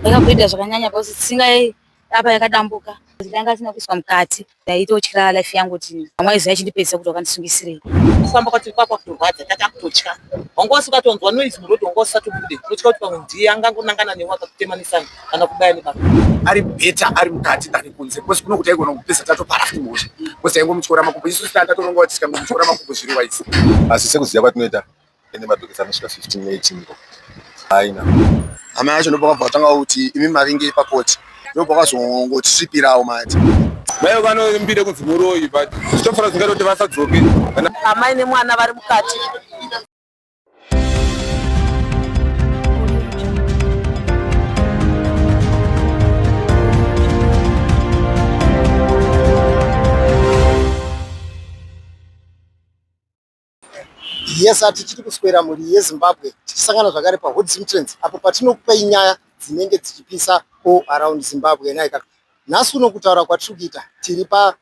Ndakableeder zvakanyanya because tsinga apa yakadambuka. Ndanga asina kuiswa mukati. Ndaitotyira life yangu kuti vamwe vaiziva achindipedzisa kuti wakandisungisirei. Kufamba kwatiri kwapa kutorwadza tatakutotya. Wanga usikatonzwa noise muroad wanga usisatobude. Unotya kuti pamwe ndiye angangonangana newe akakutemanisa kana kubaya nebanga. Ari better ari mukati than kunze because kuno kuti aigona kupedza tatopara futi mhosva because taingomutyora makumbo isu tanga tatoronga kuti tikangomutyora makumbo zviri wise. Asi sekuziva kwatinoita ine madhokisi anosvika 15 18 ko haina. Amai acho ndopakabva vatanga kuti imi mavinge pakoti ndopakazongotisvipirawo manje. Mai vanombire kunzi muroyi but zvitofanira zvingaita kuti vasadzoke. Amai nemwana vari mukati. Yes, tichiri kuswera mhuri yeZimbabwe tichisangana zvakare paHot Zim Trends apo patinokupai nyaya dzinenge dzichipisa all around Zimbabwe. Nhaika nhasi uno kutaura kwatiri kuita tiri pa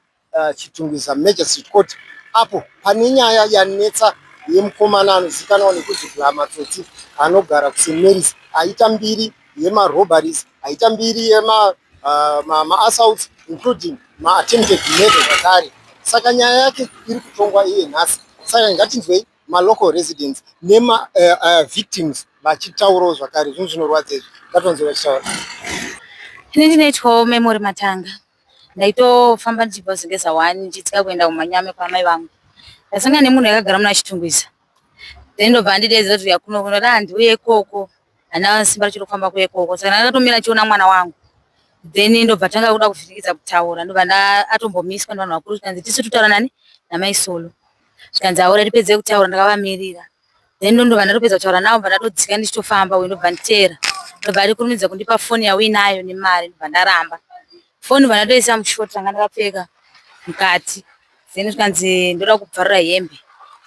Chitungwiza Magistrate Court apo pane nyaya yanetsa yemukomana anozivikanwa nekuzi Bla Matsotsi anogara kuSt Mary's aita mbiri yemarobberies, aita mbiri yema uh, maassaults ma including maattempted murder zvakare. Saka nyaya yake iri kutongwa iye nhasi. Saka ngatinzwei malocal residents nema uh, victims vachitaurawo zvakare zvinhu zvinorwadza izvi. Ngatinzwe vachitaura. Ini ndinoitwawo Memory Matanga. Ndaitofamba ndichibva Zengeza 1 ndichitsika kuenda kuManyame kwamai vangu. Ndasangana nemunhu akagara muna Chitungwiza. Then ndobva andideedza kuti uya kuno kuno ndati handiuye ikoko. Handina simba racho rekufamba kuya ikoko. Saka ndakatomira ndichiona mwana wangu. Then ndobva tanga kuda kuvhiringidza kutaura. Ndobva atombomiswa nevanhu vakuru zvikanzi tisu totaura nani namai Solo. Zvikanzi haura tipedze kutaura ndakavamirira. Then ndobva ndatopedza kutaura navo ndobva ndatodzika ndichitofamba uyu ndobva nditeera. Ndobva atikurumidza kundipa foni yauinayo nemari ndobva ndaramba. Foni ndobva ndatoisa mushort ranga ndakapfeka mukati. Then zvikanzi ndoda kubvarura hembe.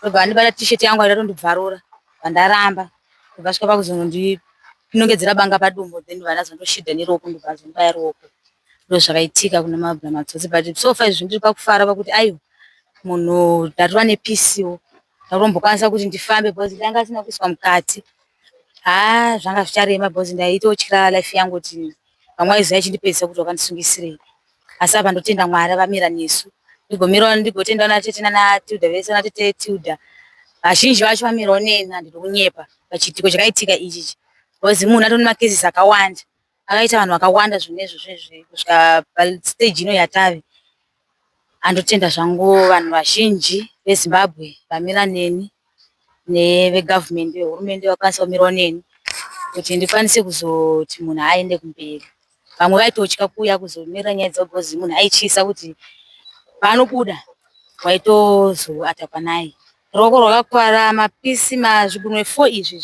Ndobva andibata t-shirt yangu aida kutondibvarura. Ndobva ndaramba. Ndobva asvika pakuzondinongedzera banga padumbu then ndobva ndazondoshidha neruoko ndobva azondibaya ruoko. Ndozvakaitika kuna Mabla Matsotsi but so far izvi ndiri pakufara pakuti aiwa munhu ndatova nepisiwo. Ndatombokwanisa kuti ndifambe because ndanga asina kuiswa mukati. Haa zvanga zvicharema because ndaitotyira life yangu kuti vamwe vaiziva achindipedzisa kuti wakandisungisirei. Asi apa ndotenda Mwari vamira nesu. Ndigomirawo ndigotenda natete nana Tilda vese natete Tilda. Vazhinji vacho vamirawo neni handidi kunyepa pachiitiko chakaitika ichi. Because munhu atori nemacases akawanda. Akaita vanhu vakawanda zvinhu izvozvo izvi kusvika pastage ino yatave. Andotenda zvangu vanhu vazhinji veZimbabwe vamira neni nevegovernment vehurumende vakwanisa kumirawo neni kuti ndikwanise kuzoti munhu aende kumberi. Vamwe vaitotya kuuya kuzomirira nyaya dzavo because munhu aityisa kuti paanobuda waitozoatakwa naye. Ruoko rwakakuvara mapisi zvigunwe 4 izvi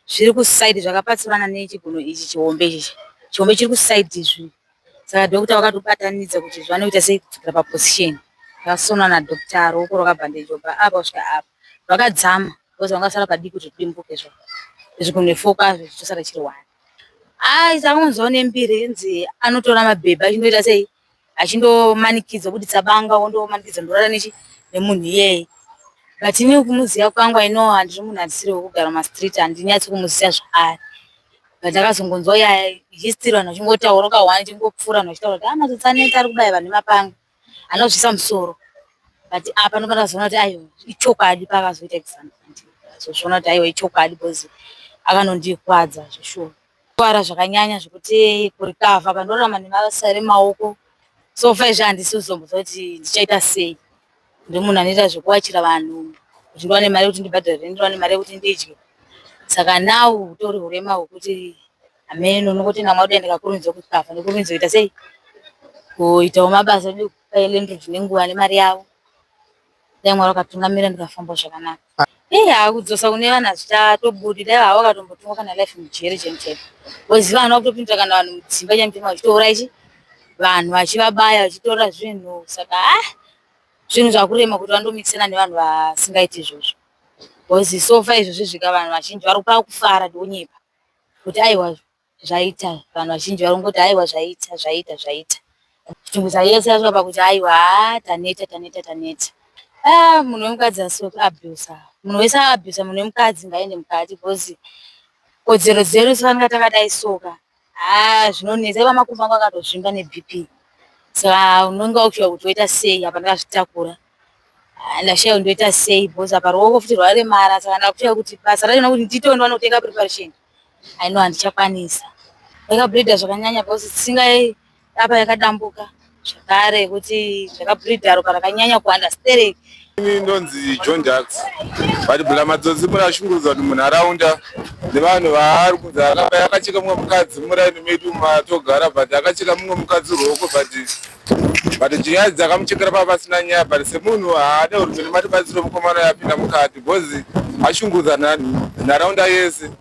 zviri kuside zvakapatsurana nechigunwe ichi chihombe ichi. Chihombe chiri kuside izvi. Saka doctor vakatobatanidza kuti zvanoita sei kudzokera paposition. Ndakasonwa nadoctor ruoko rwakabhandejwa kubva apa kusvika apa. Rwakadzama because rwanga padiki kuti rudimbuke zvaro. Zvigunwe 4 kwazvo chitosara chiri 1. Ai takanzwa nembiri inzi anotora mabhebhi achindoita sei achindomanikidza kubuditsa banga ondomanikidza ndorara nechi nemunhu iyeye. But ini kumuziva kwangu I know handiri munhu andisiri wekugara mumastreet handinyatsi kumuziva zvaari. But ndakazongonzwa ya history vanhu vachingotaura kahwani chingopfuura vanhu vachitaura kuti ah matsotsi anetsa ari kubaya vanhu nemapanga anozviisa musoro. But apa ndobva ndazoona kuti aiwa ichokwadi paakazoita exam ndazozviona kuti aiwa ichokwadi because akanondikwadza zveshuwa. Kuvara zvakanyanya zvekuti kurikavha pandorarama nemabasa emaoko so far izvi handisi kuzomboziva kuti ndichaita sei. Ndiri munhu anoita zvekuwachira vanhu kuti ndiwane mari yekuti ndibhadhare rent ndiwane mari yekuti ndidye. Saka now hutori hurema hwekuti hameno unongotenda Mwari dai ndikakurumidza kukavha ndokurumidza kuita sei kuitawo mabasa ekupa landlord nenguva nemari yavo. Dai Mwari vakatungamira ndikafamba zvakanaka. Iya kudzosa kune vanhu hazvichatobudi dai havo vakatombotongwa kana life mujeri chaimu chaimo. Because vanhu vakutopindira kana vanhu mudzimba chaimu chaimo vachitouraya chi vanhu vachivabaya vachitora zvinhu saka ah zvinhu zvakurema kuti vandomikisana nevanhu vasingaiti izvozvo. Because so far izvozvi zvika vanhu vazhinji vari kupa kufara ndonyepa kuti aiwa zvaita vanhu vazhinji vari kungoti aiwa zvaita zvaita zvaita. Chitungwiza yese yasvika pakuti aiwa haa taneta taneta taneta. Ah munhu wemukadzi asi wekuabusa. Munhu wese aabusa munhu wemukadzi ngaaende mukati because kodzero dzedu tifanira takadai soka. Haa zvinonetsa iva makumbo angu akatozvimba neBP saka unonge wakushuva kuti woita sei apa ndakazvitakura. Ndashaya kuti ndoita sei because apa ruoko futi rwaremara saka ndakushaya kuti basa rachona kuti nditoenda kunotenga preparation I know handichakwanisa. Ndakableeder zvakanyanya because tsinga apa yakadambuka zvakare kuti ndakableeder ropa rakanyanya kuwanda stereki. Ini ndonzi John Jacks but Bla Matsotsi muri ashungurudza vanhu munharaunda nevanhu vaari kunzi akacheka mumwe mukadzi muraini medu matogara but akacheka mumwe mukadzi ruoko but but nyaya dzakamuchekera pava pasina nyaya but semunhu haade hurumende matibatsiro mukomana yapinda mukati because ashungurudza nharaunda yese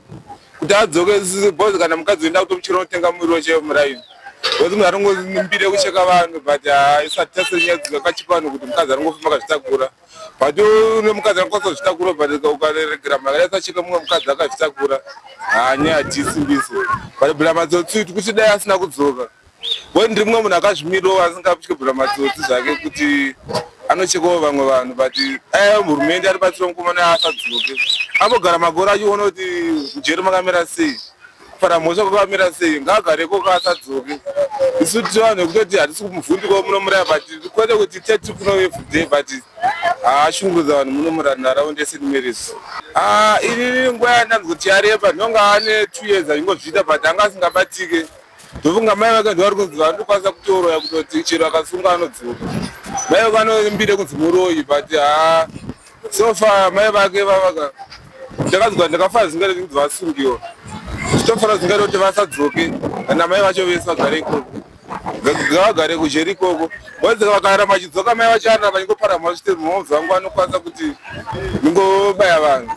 kuti adzoke because kana mukadzi uenda kutomuchera unotenga muriwo chaiwo muraini because munhu aringombire kucheka vanhu but haisati tasenyaya dzakachipa vanhu kuti mukadzi aringofamba akazvitakura but une mukadzi anokwanisa kuzvitakura but ukaregera mhaka yasacheka mumwe mukadzi akazvitakura hanyaya hatiisimbise but Bla Matsotsi kuti dai asina kudzoka bo ndiri mumwe munhu akazvimirawo asingatye Bla Matsotsi zvake kuti anochekawo vamwe vanhu but aya hurumende aribatsira mukomana asadzoke ambogara makore achiona kuti mujeri makamira sei kupara mhosva kwakamira sei ngaagareko kaasadzoke isu tiri vanhu vekutoti hatisi kumuvhundikawo munomuraya but kwete kuti teti kuno everyday but haashungurudza vanhu muno munharaunda yeSt Mary's. Ini nguva yandanzwa kuti yareba ndinonga ane 2 years achingozviita but anga asingabatike ndofunga mai vake ndo vari kunzi vanokwanisa kutoroya kutoti chero akasunga anodzoka mai vake vanombire kunzi muroyi but haa so far mai vake vavaka ndakazwa ndakafara zingari kunzi vasungiwa zvitofara zingari kuti vasadzoke kana mai vacho vese vagare ikoko ngavagare kujeri ikoko because vakaramba vachidzoka mai vacho aramba vachingopara mhosva mhomzi vangu vanokwanisa kuti ndingobaya vanhu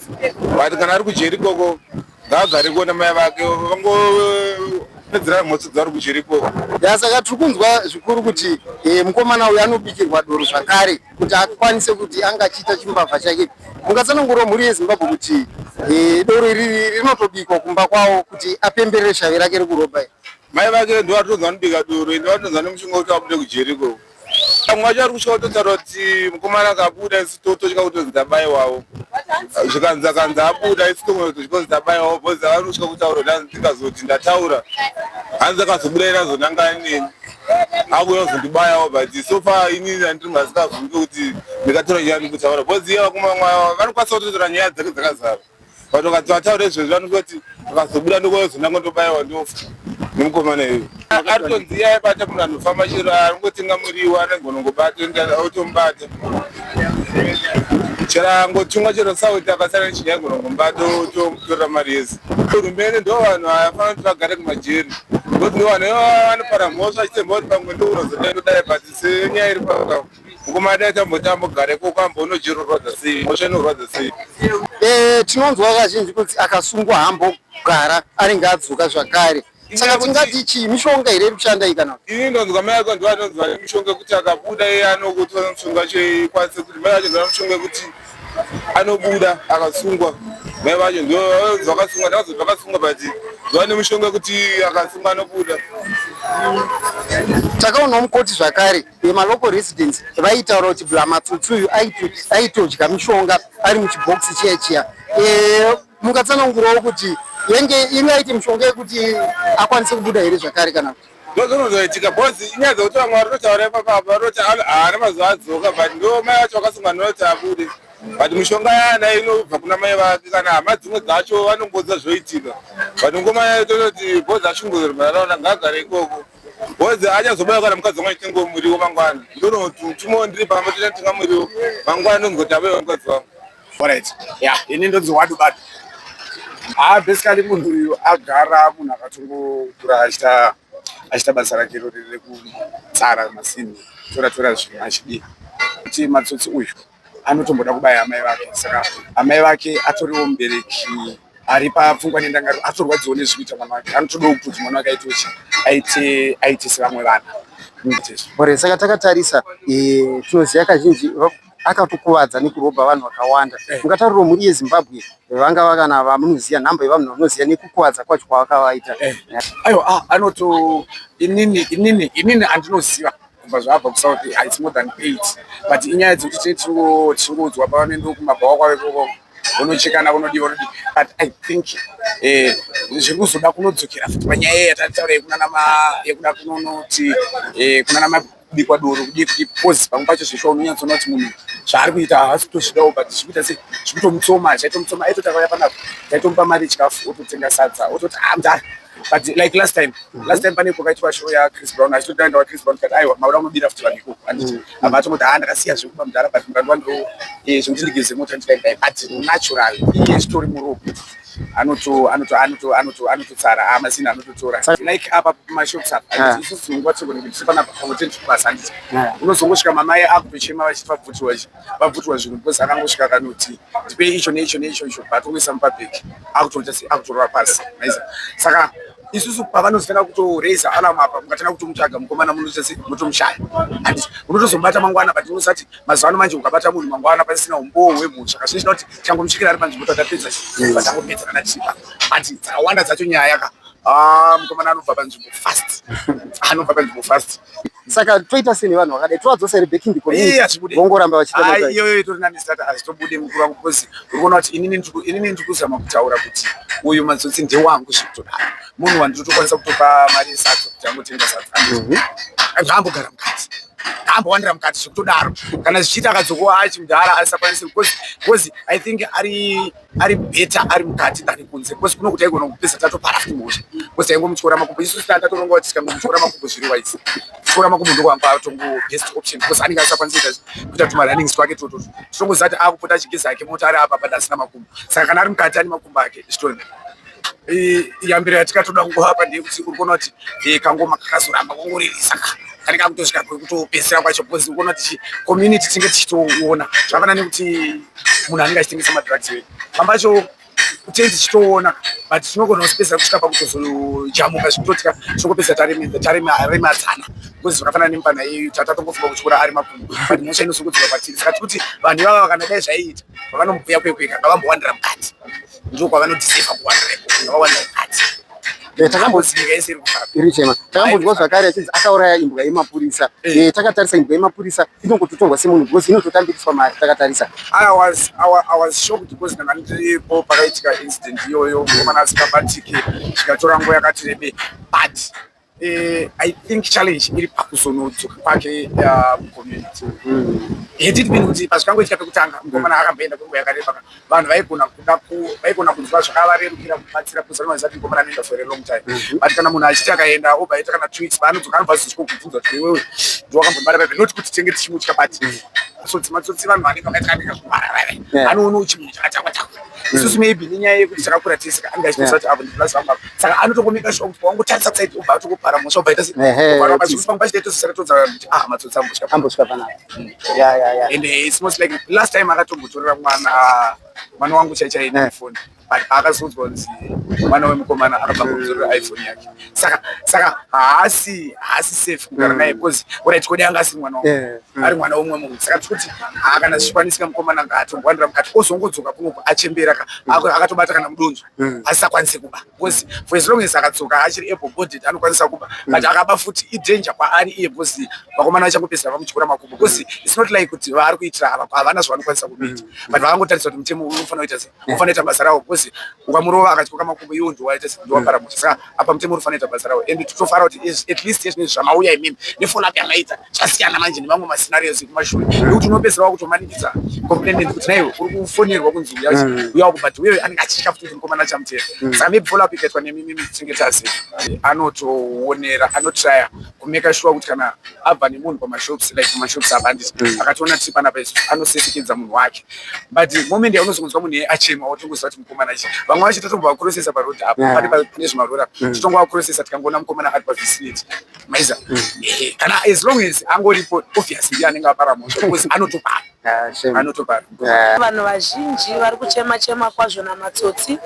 but kana ari kujeri ikoko ngaagare kuona mai vake vangopedzera mhosva dzavari kujeri ikoko. Ya saka tiri kunzwa zvikuru kuti mukomana uyu anobikirwa doro zvakare kuti akwanise kuti anga achiita chimbavha chake. Mungatsanangurawo mhuri yeZimbabwe kuti doro iri rinotobikwa kumba kwavo kuti apemberere shavi rake rekurobha iri. Mai vake ndo vatonzi vanobika doro ende vatonzi vane mushonga kuti vabude kujeri ikoko. Vamwe vacho vari kusvika kutotaura kuti mukomana akabuda isu tototya kutonzi tabaiwawo zvikanzi akanzi abuda isu tototya tabaiwawo because vari kusvika kutaura kuti ndikazoti ndataura hanzi akazobuda iri azonangana neni akuuya kuzondibayawo but so far inini handiri munhu asingavhunduke kuti ndikatora nyaya ndikutaura because iye vakomana vanokwanisa kutotora nyaya dzake dzakazara but ukati vataura izvezvi vanototi akazobuda ndokozonanga ndobayiwa ndofa nemukomana iyoyo aritonzi iye aibata munhu anofamba chero aringotenga muriwo anenge otomubata chero angotunga chero sauti akasara nechinyaya gonongomubata otomutorera mari yese hurumende ndo vanhu vafanira kuti vagare kumajeri because ndo vanhu vanopara mhosva achitemba kuti pamwe ndounozodai ndodai but senyaya iri paka mukomana dai tamboti ambogara ikoko amboona rorwadza sei mhosva inorwadza sei. Tinonzwa kazhinji kuti akasungwa hambogara anenge adzoka zvakare saka tingati chii mishonga here iri kushanda iyi kana ini ndonzwa mai ako ndo anonzwa nemishonga yekuti akabuda iye anokutora mishonga yacho ikwanise kuti mai vacho ndo mishonga yekuti anobuda akasungwa mai vacho ndo vakasungwa ndakazoti vakasungwa but ndova nemishonga yekuti akasungwa anobuda. Takaonawo mukoti zvakare malocal residents vaitaura kuti Bla Matsotsi uyu aitodya mishonga ari muchibhokisi chiya chiya. Mungatsanangurawo kuti yenge ingaite mishonga yekuti akwanise kubuda here zvakare kana kuti ndozvinozoitika because inyaya dzekuti vamwe vari kutotaura ipapa vanoti haana mazuva adzoka but ndo mai vacho vakasungwa ndinoti abude but mishonga yana inobva kuna mai vake kana hama dzimwe dzacho vanongodza zvoitika but ngoma tototi because ashungudzirwa munharaunda ngaagare ikoko because achazobaya kana mukadzi wangu achitenga muriwo mangwana ndonotuma ndiri pamba totenga muriwo mangwana ndonzoti abaiwa mukadzi wangu. Alright. Yeah, ini ndonzi Wadu Badu. Ah, basically munhu uyu agara munhu akatongokura achiita achiita basa rake rori rekutsara masinhi tora tora zvinhu achidii kuti Matsotsi uyu anotomboda kubaya amai vake saka amai vake atoriwo mubereki ari papfungwa nendangariro atorwadziwo nezvikuita mwana wake anotodawo kuti mwana wake aite aite aite sevamwe vana. Ore saka takatarisa tinoziva kazhinji akatokuvadza nekurobha vanhu vakawanda. Mungataurirawo mhuri yeZimbabwe vangava kana vamunoziva nhamba yevanhu vamunoziva nekukuvadza kwacho kwaakavaita. Aiwa, anoto inini andinoziva kubva zvaabva kuSouth it's more than 8 but inyaya dzekuti tinenge tichingoudzwa pavanoenda kumabhawa kwavo ikoko. Vonochekana, vonodii, vonodii, but I think zviri kuzoda kunodzokera futi panyaya yatataura yekuda kunonoti kunana mabikwa doro, kudii kudii, because pamwe pacho zveshuwa unonyatsoona kuti munhu zvaari kuita haasi kutozvidawo, but zviri kuita sei, zviri kutomutsoma, zvaitomutsoma. Aitoti akauya panapa, taitomupa mari yechikafu, ototenga sadza, ototi, "Ah, mudhara." But like last time pane kwakaitwa show yaChris Brown, achitotaenda waChris Brown, tikati, "Aiwa, mauda unobira futi vanhu ikoko," handiti? Abva atongoti, "Ha, ndakasiya zvekuba, mudhara, but mukandwandiro zvekuti ndigeze mota, ndidai." But natural, iye zvitori muropa, anototsara amasini, anototora like apa pamashops apa. Isusu dzimwe nguva tinogona kuti tiri panapa pamwe tiri kubasa, handiti? Unozongosvika mamai akutochema vachiti vabvutiwa zvinhu, because akangosvika akanoti, "Ndipei icho neicho neicho icho," but ongoisa mupabhegi, akutoita sei, akutorova pasi, maiza. Saka isusu pavanozotanga kutoraisa alarm apa, mukatanga kutomutsvaga mukomana, munoita sei, munotomushaya, handiti? Unotozomubata mangwana, but unosati mazuva ano manje ukabata munhu mangwana pasina umbowo hwemhosva, kazvinhu kuti changomusvikira ari panzvimbo, tatapedza, patangopedza kana chipa. But dzakawanda dzacho nyaya ka, ah, mukomana anobva panzvimbo fast, anobva panzvimbo fast. Saka toita sei nevanhu vakadai? Tovadzosa here back in the community? Iye, hazvibudi. Vongoramba vachiita Ai, mabasa? Iyoyo itori nani start, hazvitobudi, mukuru wangu, because uri kuona kuti inini ndiri kuzama kutaura kuti uyu matsotsi ndewangu zvekutodaro, munhu wandinotokwanisa kutopa mari yesadza kuti angotenga sadza. Ngaambogara mukati, ngaambowandira mukati zvekutodaro. Kana zvichiita akadzokowa achimudhara asisakwanisi, because I think ari better ari mukati than kunze, because kuno kuti aigona kupedza tatopara futi mhosva, because taingomutyora makumbo. Isusu tatoronga kuti tikangomutyora makumbo zviri wise. Kutyora makumbo ndokwanga tongo best option, because anenge asisakwanisi kuita tumarunnings twake toto. Titongoziva kuti akupota achigeza ake mota ari apa, but asina makumbo. Saka kana ari mukati ane makumbo ake, zvitori. Yambiro yatikatoda kungovapa ndeyekuti uri kuona kuti kangoma kakazoramba kongoririsa ka, kanenge kakutosvika kwekutopedzisira kwacho, because uri kuona kuti community tinge tichitoona zvakafanana nekuti munhu anenge achitengesa madrugs wedu pamba pacho tenge tichitoona, but tinogona kusipedzisa kusvika pakutozojamuka zvekutoti tinongopedzisa taremadzana, because zvakafanana nemupana iyoyo tatatongofunga kutyora ari makumbo, but mhosva inozokudzirwa kwatiri. Saka tikuti vanhu ivava kana dai zvaiita vavanomubhuya kwekweka, ngavambowandira mukati, ndo kwavanodhisefa kuwandira ikoko, ngavawandira mukati. Nyika yese iri kufara. Iri chema. Takambonzwa zvakare achinzi akauraya imbwa yemapurisa. Takatarisa, imbwa yemapurisa inongototorwa semunhu because inototambiriswa mari, takatarisa. I was shocked because ndanga ndiripo pakaitika incident iyoyo, mukomana asingabatiki, zvikatora nguva yakati rebei, but I think challenge iri pakuzonodzoka kwake mucommunity. Had it been kuti pazvikangoitika pekutanga mukomana akamboenda kwenguva yakareba, vanhu vaigona kuda vaigona kunzwa zvakavarerukira kubatsira, because vanoziva kuti mukomana anoenda for a long time. But kana munhu achiti akaenda, obva aita kana 2 weeks, paanodzoka anobva azosvika kubvunza kuti, "Iwewe ndowakambondibata paipe?" Not kuti tenge tichimutya, but matsotsi matsotsi, vanhu vanenge vakaita kungwara, anoona uchimunhu chakatakwa takwa. Isusu maybe nenyaya yekuti takakura tese, anenge achitoziva kuti apo ndipulazi vangu apa, saka anotongomeka sure kuti wangotarisa side, obva atongopara mhosva, obva aita pamwe pacho taitosara kuti, ah, matsotsi ambosvika. Ambosvika panapa, ya ya ya And it's most like last time akatombotorera mwana wangu chai chai nefoni, but paakazoudzwa kunzi mwana wemukomana, akabva kumutorera iPhone yake. Saka haasi safe kugara naye, because alright, kodi anga asiri mwana wangu, ari mwana womumwe munhu. Saka tikuti kana zvichikwanisika, mukomana ngaatombowandira mukati, ozongodzoka kunoku achembera ka, akatobata kana mudonzvo, asisakwanisi kuba, because for as long as akadzoka achiri able bodied anokwanisa kuba. But akaba futi, idanger kwaari iye, because vakomana vachangopedzisira vamutyora makumbo, because it's not like kuti vaari kuitira ava havana zvavanokwanisa kuita, but vakangotarisa kuti mutemo unofanira kuita sei, unofanira kuita basa rawo, because ukamurova akatyoka makumbo, iwo ndowaita sei, ndowapara mhosva. Saka apa mutemo unofanira kuita basa rawo, and totofara kuti at least ezvinezvi zvamauya imimi nefollow up yamaita zvasiyana manje nemamwe mascenarios ekumashure, nekuti unopedzisira wakutomanikidza complainant kuti naiwe uri kufonerwa kunzi uya uku, but uyeyo anenge achitya futi kuti mukomana achamutera. Saka maybe follow up ikaitwa nemimi, tinenge tase anotoonera, anotrya kumeka sure kuti kana abva nemunhu pamashops, like pamashops apa, handiti, akatoona tiri panapa isu, anosesekedza munhu wake. But moment yaunozonzwa munhu iye achema, watongoziva kuti mukomana chi. Vamwe vacho totombovakurosesa paroad apo, pane zvimarori apa, totongovakurosesa tikangoona mukomana ari pavicinity, maiza. Kana as long as angoripo, obviously ndiye anenge apara mhosva, because anotopara. Ah, shame. Anotopara. Vanhu vazhinji vari kuchema chema kwazvo namatsotsi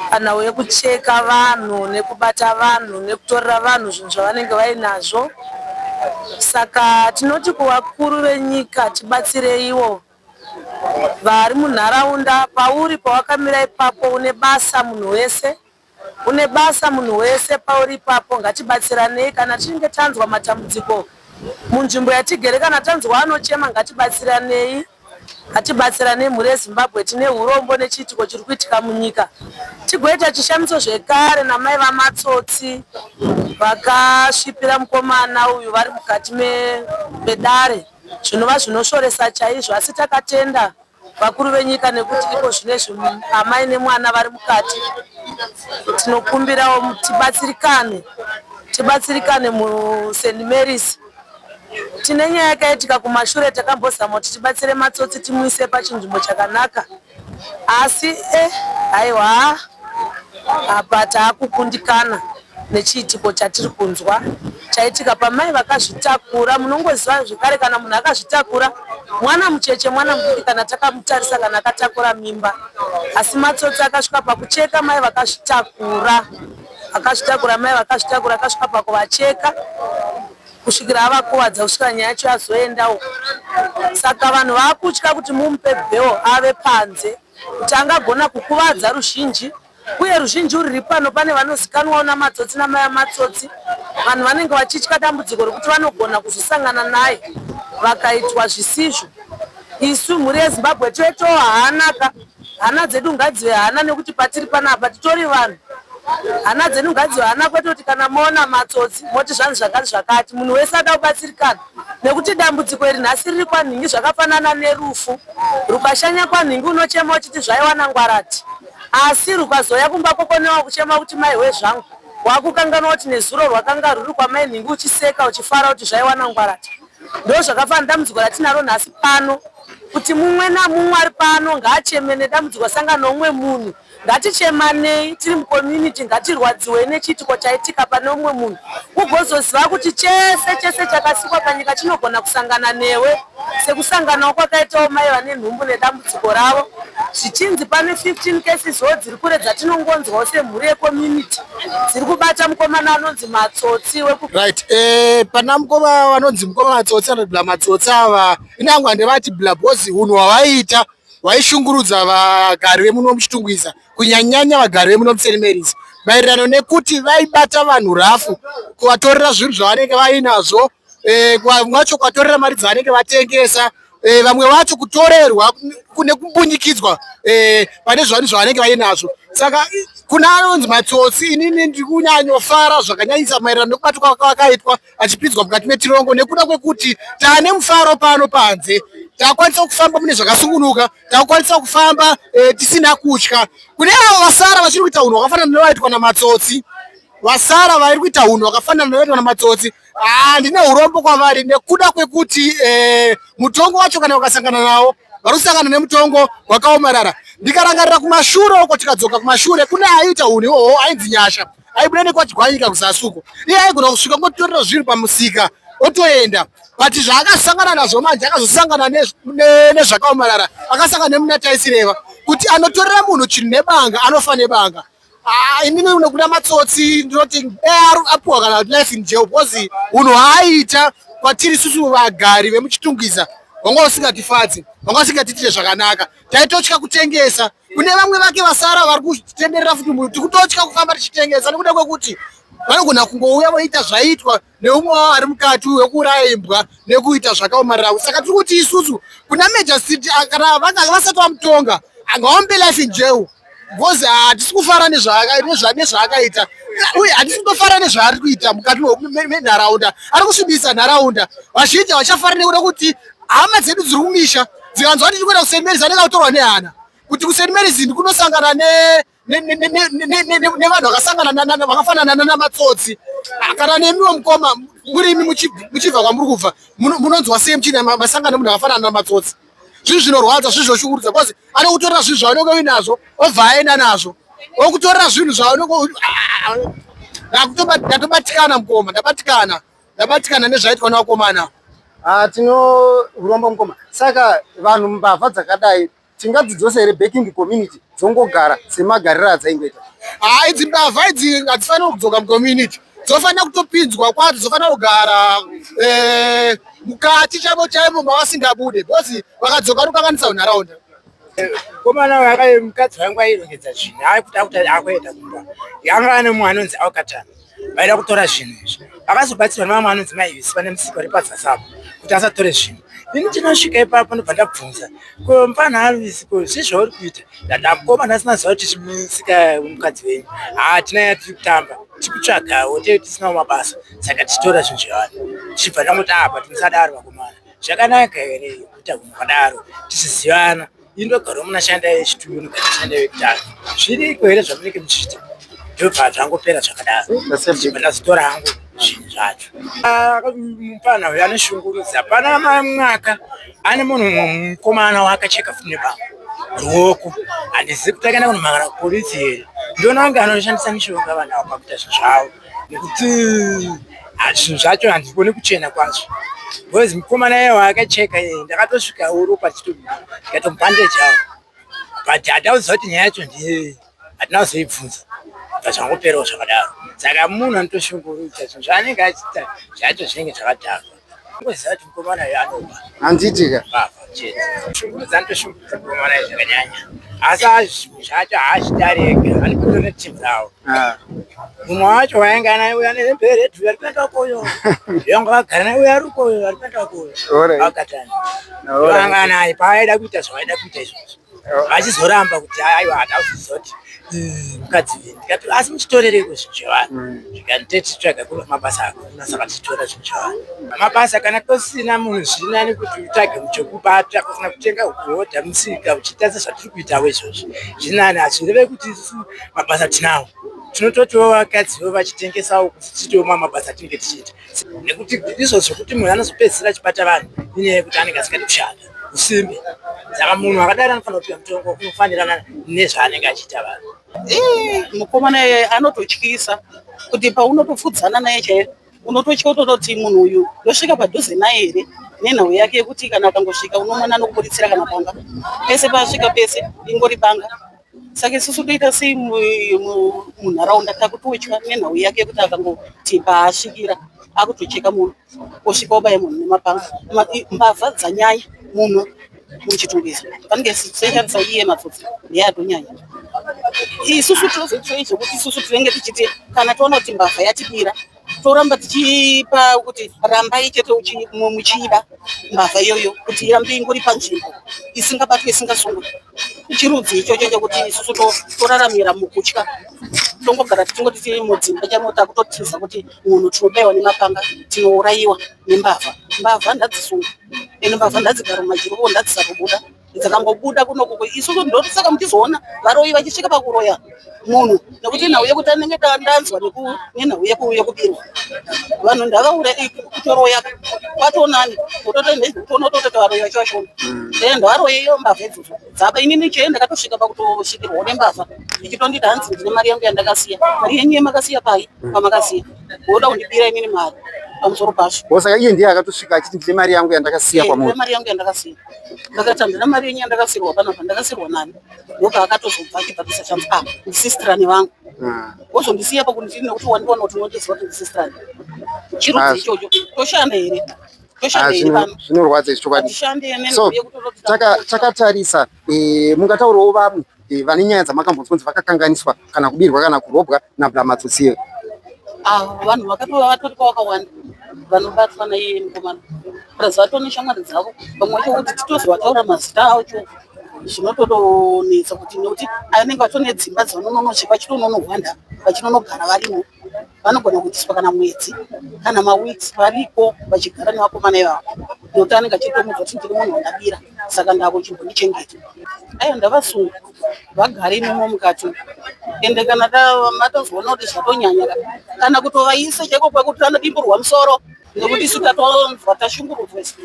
panhau yekucheka vanhu, nekubata vanhu, nekutorera vanhu zvinhu zvavanenge vainazvo. Saka tinoti kuvakuru venyika, tibatsireiwo vari munharaunda. Pauri pawakamira ipapo une basa, munhu wese une basa, munhu wese pauri ipapo, ngatibatsiranei. Kana tichinge tanzwa matambudziko munzvimbo yatigere, kana tanzwa anochema, ngatibatsiranei. Ngatibatsirane mhuri yeZimbabwe tine hurombo nechiitiko chiri kuitika munyika. Tigoita chishamiso zvekare namai vaMatsotsi vakasvipira mukomana uyu vari mukati medare zvinova zvinosvoresa chaizvo asi takatenda vakuru venyika nekuti iko zvinezvi amai nemwana vari mukati. Tinokumbirawo tibatsirikane tibatsirikane muSt Mary's. Tine nyaya yakaitika kumashure takambozama kuti tibatsire matsotsi timuise pachinzvimbo chakanaka asi eh haiwa apa taakukundikana nechiitiko chatiri kunzwa chaitika pamai vakazvitakura. Munongoziva zvekare kana munhu akazvitakura mwana mucheche mwana mudiki kana takamutarisa kana akatakura mimba asi matsotsi akasvika pakucheka mai vakazvitakura akazvitakura mai vakazvitakura akasvika pakuvacheka kusvikira avakuvadza kusvika nyaya yacho yazoenda uko saka vanhu vaakutya kuti mumupe bail ave panze kuti angagona kukuvadza ruzhinji uye ruzhinji ruri pano pane vanozikanwawo namatsotsi namai amatsotsi vanhu vanenge vachitya dambudziko rekuti vanogona kuzosangana naye vakaitwa zvisizvo isu mhuri yeZimbabwe toitawo hanaka hana dzedu ngadzive hana nekuti patiri panapa titori vanhu hana dzedu ngadzive hana kwete kuti kana moona matsotsi moti zvanzi zvakati zvakati munhu wese ada kubatsirikana nekuti dambudziko iri nhasi riri kwanhingi zvakafanana nerufu rukashanya kwanhingi unochema uchiti zvaiwana ngwarati asi rukazouya kumba kwokonewa kuchema kuti maihwe zvangu wakukanganwa kuti nezuro rwakanga rwuri kwamai nhingi uchiseka uchifara kuti zvaiwana ngwarati ndo zvakafanana dambudziko ratinaro nhasi pano kuti mumwe namumwe ari pano ngaacheme nedambudziko sangana noumwe munhu ngatichemanei tiri mucommunity ngatirwadziwei nechiitiko chaitika pane umwe munhu ugozoziva kuti chese chese chakasikwa panyika chinogona kusangana newe sekusanganawo kwakaitawo mai vane nhumbu nedambudziko ravo zvichinzi pane 15 cases wo dziri kure dzatinongonzwawo semhuri yecommunity dziri kubata mukomana anonzi matsotsi weku Right, pana mukoma vanonzi mukoma matsotsi anobla matsotsi ava inangu handivati bla because hunhu hwavaiita vaishungurudza vagari vemuno muChitungwiza kunyanyanya vagari vemuno muSt Mary's maererano nekuti vaibata vanhu rafu kuvatorera zvinhu zvavanenge vainazvo vamwe vacho kuvatorera mari dzavanenge vatengesa vamwe vacho kutorerwa nekumbunyikidzwa pane zvanhu zvavanenge vainazvo saka kuna anonzi matsotsi inini ndiri kunyanyofara zvakanyanyisa maererano nekubatwa kwakaitwa achipinzwa mukati metirongo nekuda kwekuti taane mufaro pano panze takwanisa kufamba mune zvakasungunuka takwanisa kufamba tisina kutya kune avo vasara vachiri kuita unhu hwakafanana nevaitwa namatsotsi vasara vari kuita unhu hwakafanana nevaitwa namatsotsi ndine urombo kwavari nekuda kwekuti mutongo wacho kana ukasangana nawo vari kusangana nemutongo wakaomarara ndikarangarira kumashure uko tikadzoka kumashure kune aiita unhu iwowo ainzi Nyasha aibuda nekwachigwanyika kuzasi uko iye aigona kusvika ngotorera zvinhu pamusika otoenda but zvaakasangana nazvo manje akazosangana nezvakaomarara akasangana nemunataisireva kuti anotorera munhu chinhu nebanga anofa nebanga inini nekuda matsotsi ndinoti apuwa kana life in jail because unhu hwaaita kwatiri isusu vagari vemuChitungwiza wanga usingatifadzi wanga usingatiitire zvakanaka taitotya kutengesa kune vamwe vake vasara vari kutenderera futi tikutotya kufamba tichitengesa nekuda kwekuti vanogona kungouya voita zvaitwa neumwe wavo ari mukati wekuuraya imbwa nekuita zvakaomarara saka tiri kuti isusu kuna magistrate kana vasati vamutonga angaombe life in jail because hatisi kufara nezvaakaita uye hatisi kutofara nezvaari kuita mukati menharaunda ari kusvibisa nharaunda vazhinji havachafari nekuda kuti hama dzedu dziri kumisha dzikanzwa kuti tiri kuenda kuSt Mary's anenge akutorwa nehana kuti kuSt Mary's kunosangana nevanhu vakasangana vakafanana namatsotsi kana nemiwo mukoma murimi muchibva kwamuri kubva munonzwa sei muchine masangano munhu akafanana namatsotsi zvinhu zvinorwadza zvinhu zvoshungurudza because anokutorera zvinhu zvaunenge uinazvo obva aenda nazvo okutorera zvinhu zvaunenge ndatobatikana mukoma ndabatikana ndabatikana nezvaitwa nevakomana. Tino urombo mukoma saka vanhu mbavha dzakadai tingadzidzose here back in the community dzongogara semagariro adzaingoita? Idzi mbavha idzi hadzifaniri kudzoka mucommunity dzofanira kutopinzwa kwadzo dzofanira kugara mukati chaimo chaimo mavasingabude because vakadzoka vanokanganisa nharaunda. Mukomana uyu mukadzi wangu airongedza zvinhu akuti akuti akuenda kumba anga ane mumwe anonzi Alcatan vaida kutora zvinhu izvi akazobatsirwa nevamwe anonzi Maivisi pane musika uri padzasi apo kuti asatore zvinhu. Ini ndinosvika ipapo ndobva ndabvunza ko mupfanha Alvis ko zvii zvauri kuita? Ndati mukoma nhasi mazuva kuti timusika mukadzi wenyu. Haa tina yatiri kutamba tiri kutsvagawo tee tisinawo mabasa saka tichitora zvinhu zvevanhu. Tichibva ndangoti apa timusadaro vakomana. Zvakanaka here kuita hunhu hwadaro tichizivana. Ini ndogara muna shanda yechituru ndogara shanda yekutanga. Zviriko here zvamunenge muchiita? Ndobva zvangopera zvakadaro. Ndibva ndazotora hangu zvinhu zvacho. Ah, mupfana uyu anoshungurudza. Pana mwaka ane munhu mukomana waakacheka futi nebanga ruoko. Handizivi kuti akaenda kunomhangara kupolisi here. Ndiona kunge anoshandisa mishonga vanhu ava pakuita zvinhu zvavo nekuti ah, zvinhu zvacho handikoni kuchena kwazvo because mukomana iye waakacheka iye ndakatosvika ropa richitobuda ndikatomubhandejawo but hatauziva kuti nyaya yacho ndiyei hatina kuzoibvunza bva zvangoperawo zvakadaro saka munhu anotoshungurudza zvinhu zvaanenge achiita zvacho zvinenge zvakadhakwa ngoziva kuti mukomana uyu anoba Handiti ka? mbavha chete shungurudza anotoshungurudza mukomana uyu zvakanyanya asi zvinhu zvacho haazvitari ega anototora timu ravo Ah. mumwe wacho wainge anaye uyo ane hembe yeredhi uyo ari kuenda ukoyo yanga vagara naye uyo ari ukoyo ari kuenda ukoyo Alright. vakatana Alright. vanga naye paaida kuita zvavaida kuita izvozvo vachizoramba kuti aiwa hatauziziva kuti mukadzi uyu ndikati asi muchitorereko zvinhu zvevanhu zvikati tetsitsvaga kuno mabasa akuna saka tichitora zvinhu zvevanhu mabasa kana kusina munhu zvinani kuti utsvage chekubata kusina kutenga kuhodha musika uchiita sezvatiri kuitawo izvozvi zvinani hazvireve kuti isusu mabasa tinawo tinototiwo vakadziwo vachitengesawo kuti tiitewo mamwe mabasa atinenge tichiita nekuti izvo zvekuti munhu anozopedzisira achibata vanhu inyaya yekuti anenge asingadi kushanda usimbe saka munhu akadaro anofanira kupiwa mutongo unofanirana nezvaanenge achiita vanhu. Mukomana iyeye anototyisa kuti paunotopfudzana naye chaiye unototya kutototi munhu uyu ndosvika padhuze naye here nenhau yake yekuti kana akangosvika unomona anokubuditsira kana banga pese paasvika pese ingori banga saka isusu toita sei munharaunda takutotya nenhau yake yekuti akangoti paasvikira akutocheka munhu osvika obaya munhu nemapanga mbavha dzanyanya muno muchitungwiza vanenge seishandisa iye matsotsi ndiye atonyanya isusu tinozoitei zvekuti isusu tinenge tichiti kana toona kuti mbavha yatibira toramba tichipa kuti rambai chete muchiiba mbavha iyoyo kuti irambe ingori panzvimbo isingabatwe isingasungwe chirudzi ichocho chekuti isusu toraramira mukutya tongogara tichingoti tiri mudzimba chaimo takutotiza kuti munhu tinobaiwa nemapanga tinourayiwa nembavha mbavha ndadzisungwa ende mbavha ndadzigara mumajiri ndadzisatobuda dzakangobuda kunokuko isusu ndosaka muchizoona varoyi vachisvika pakuroya munhu nekuti nhau yekuti anenge ndanzwa nenhau yekubirwa vanhu ndavaura kutoroya kwatonani utoona kutototi varoyi vacho vashoma ee ndavaroyi iyo mbavha idzodzo dzaba inini chee ndakatosvika pakutosvikirwawo nembavha ichitonditi hanzi ndine mari yangu yandakasiya mari yenyu yemakasiya pai pamakasiya woda kundibira inini mari pamusoro pazvo Saka iye ndiye akatosvika achiti ndine mari yangu yandakasiya kwamuri. Mari yangu yandakasiya ndakati handina mari yenyu yandakasirwa panapa ndakasirwa nani ndopaakatozobva achibva kuisa chanzi ah ndisistrani vangu ah. wozondisiya pakuti nekuti wandiona kuti unondiziva kuti ndisistrani chirudzi ah. ichocho toshanda here ah, zvinorwadza izvi chokwadi so takatarisa eh, mungataurawo vamwe eh, vane nyaya dzamakambonzwa kunzi vakakanganiswa kana kubirwa kana kurobwa nablamatsotsiyo ah, vanhu vakatova vatoriko vakawanda vanobatwa naiye mukomana plus vatone shamwari dzavo vamwe vacho kuti titozovataura mazita acho zvinototonetsa kuti nekuti anenge vatone dzimba dzavanononosvika vachitononohwanda vachinonogara varimo vanogona kuitiswa kana mwedzi kana maweeks variko vachigara nevakomana ivavo nekuti anenge achitomudza kuti ndiri munhu wandabira saka ndakuchimbondichengeta aiwa ndavasunga vagare imomo mukati ende kana matozoona kuti zvatonyanya kana kutovaisa chaiko kwekuti vanodimburwa musoro nekuti isu tatonzwa tashungurudzwa isu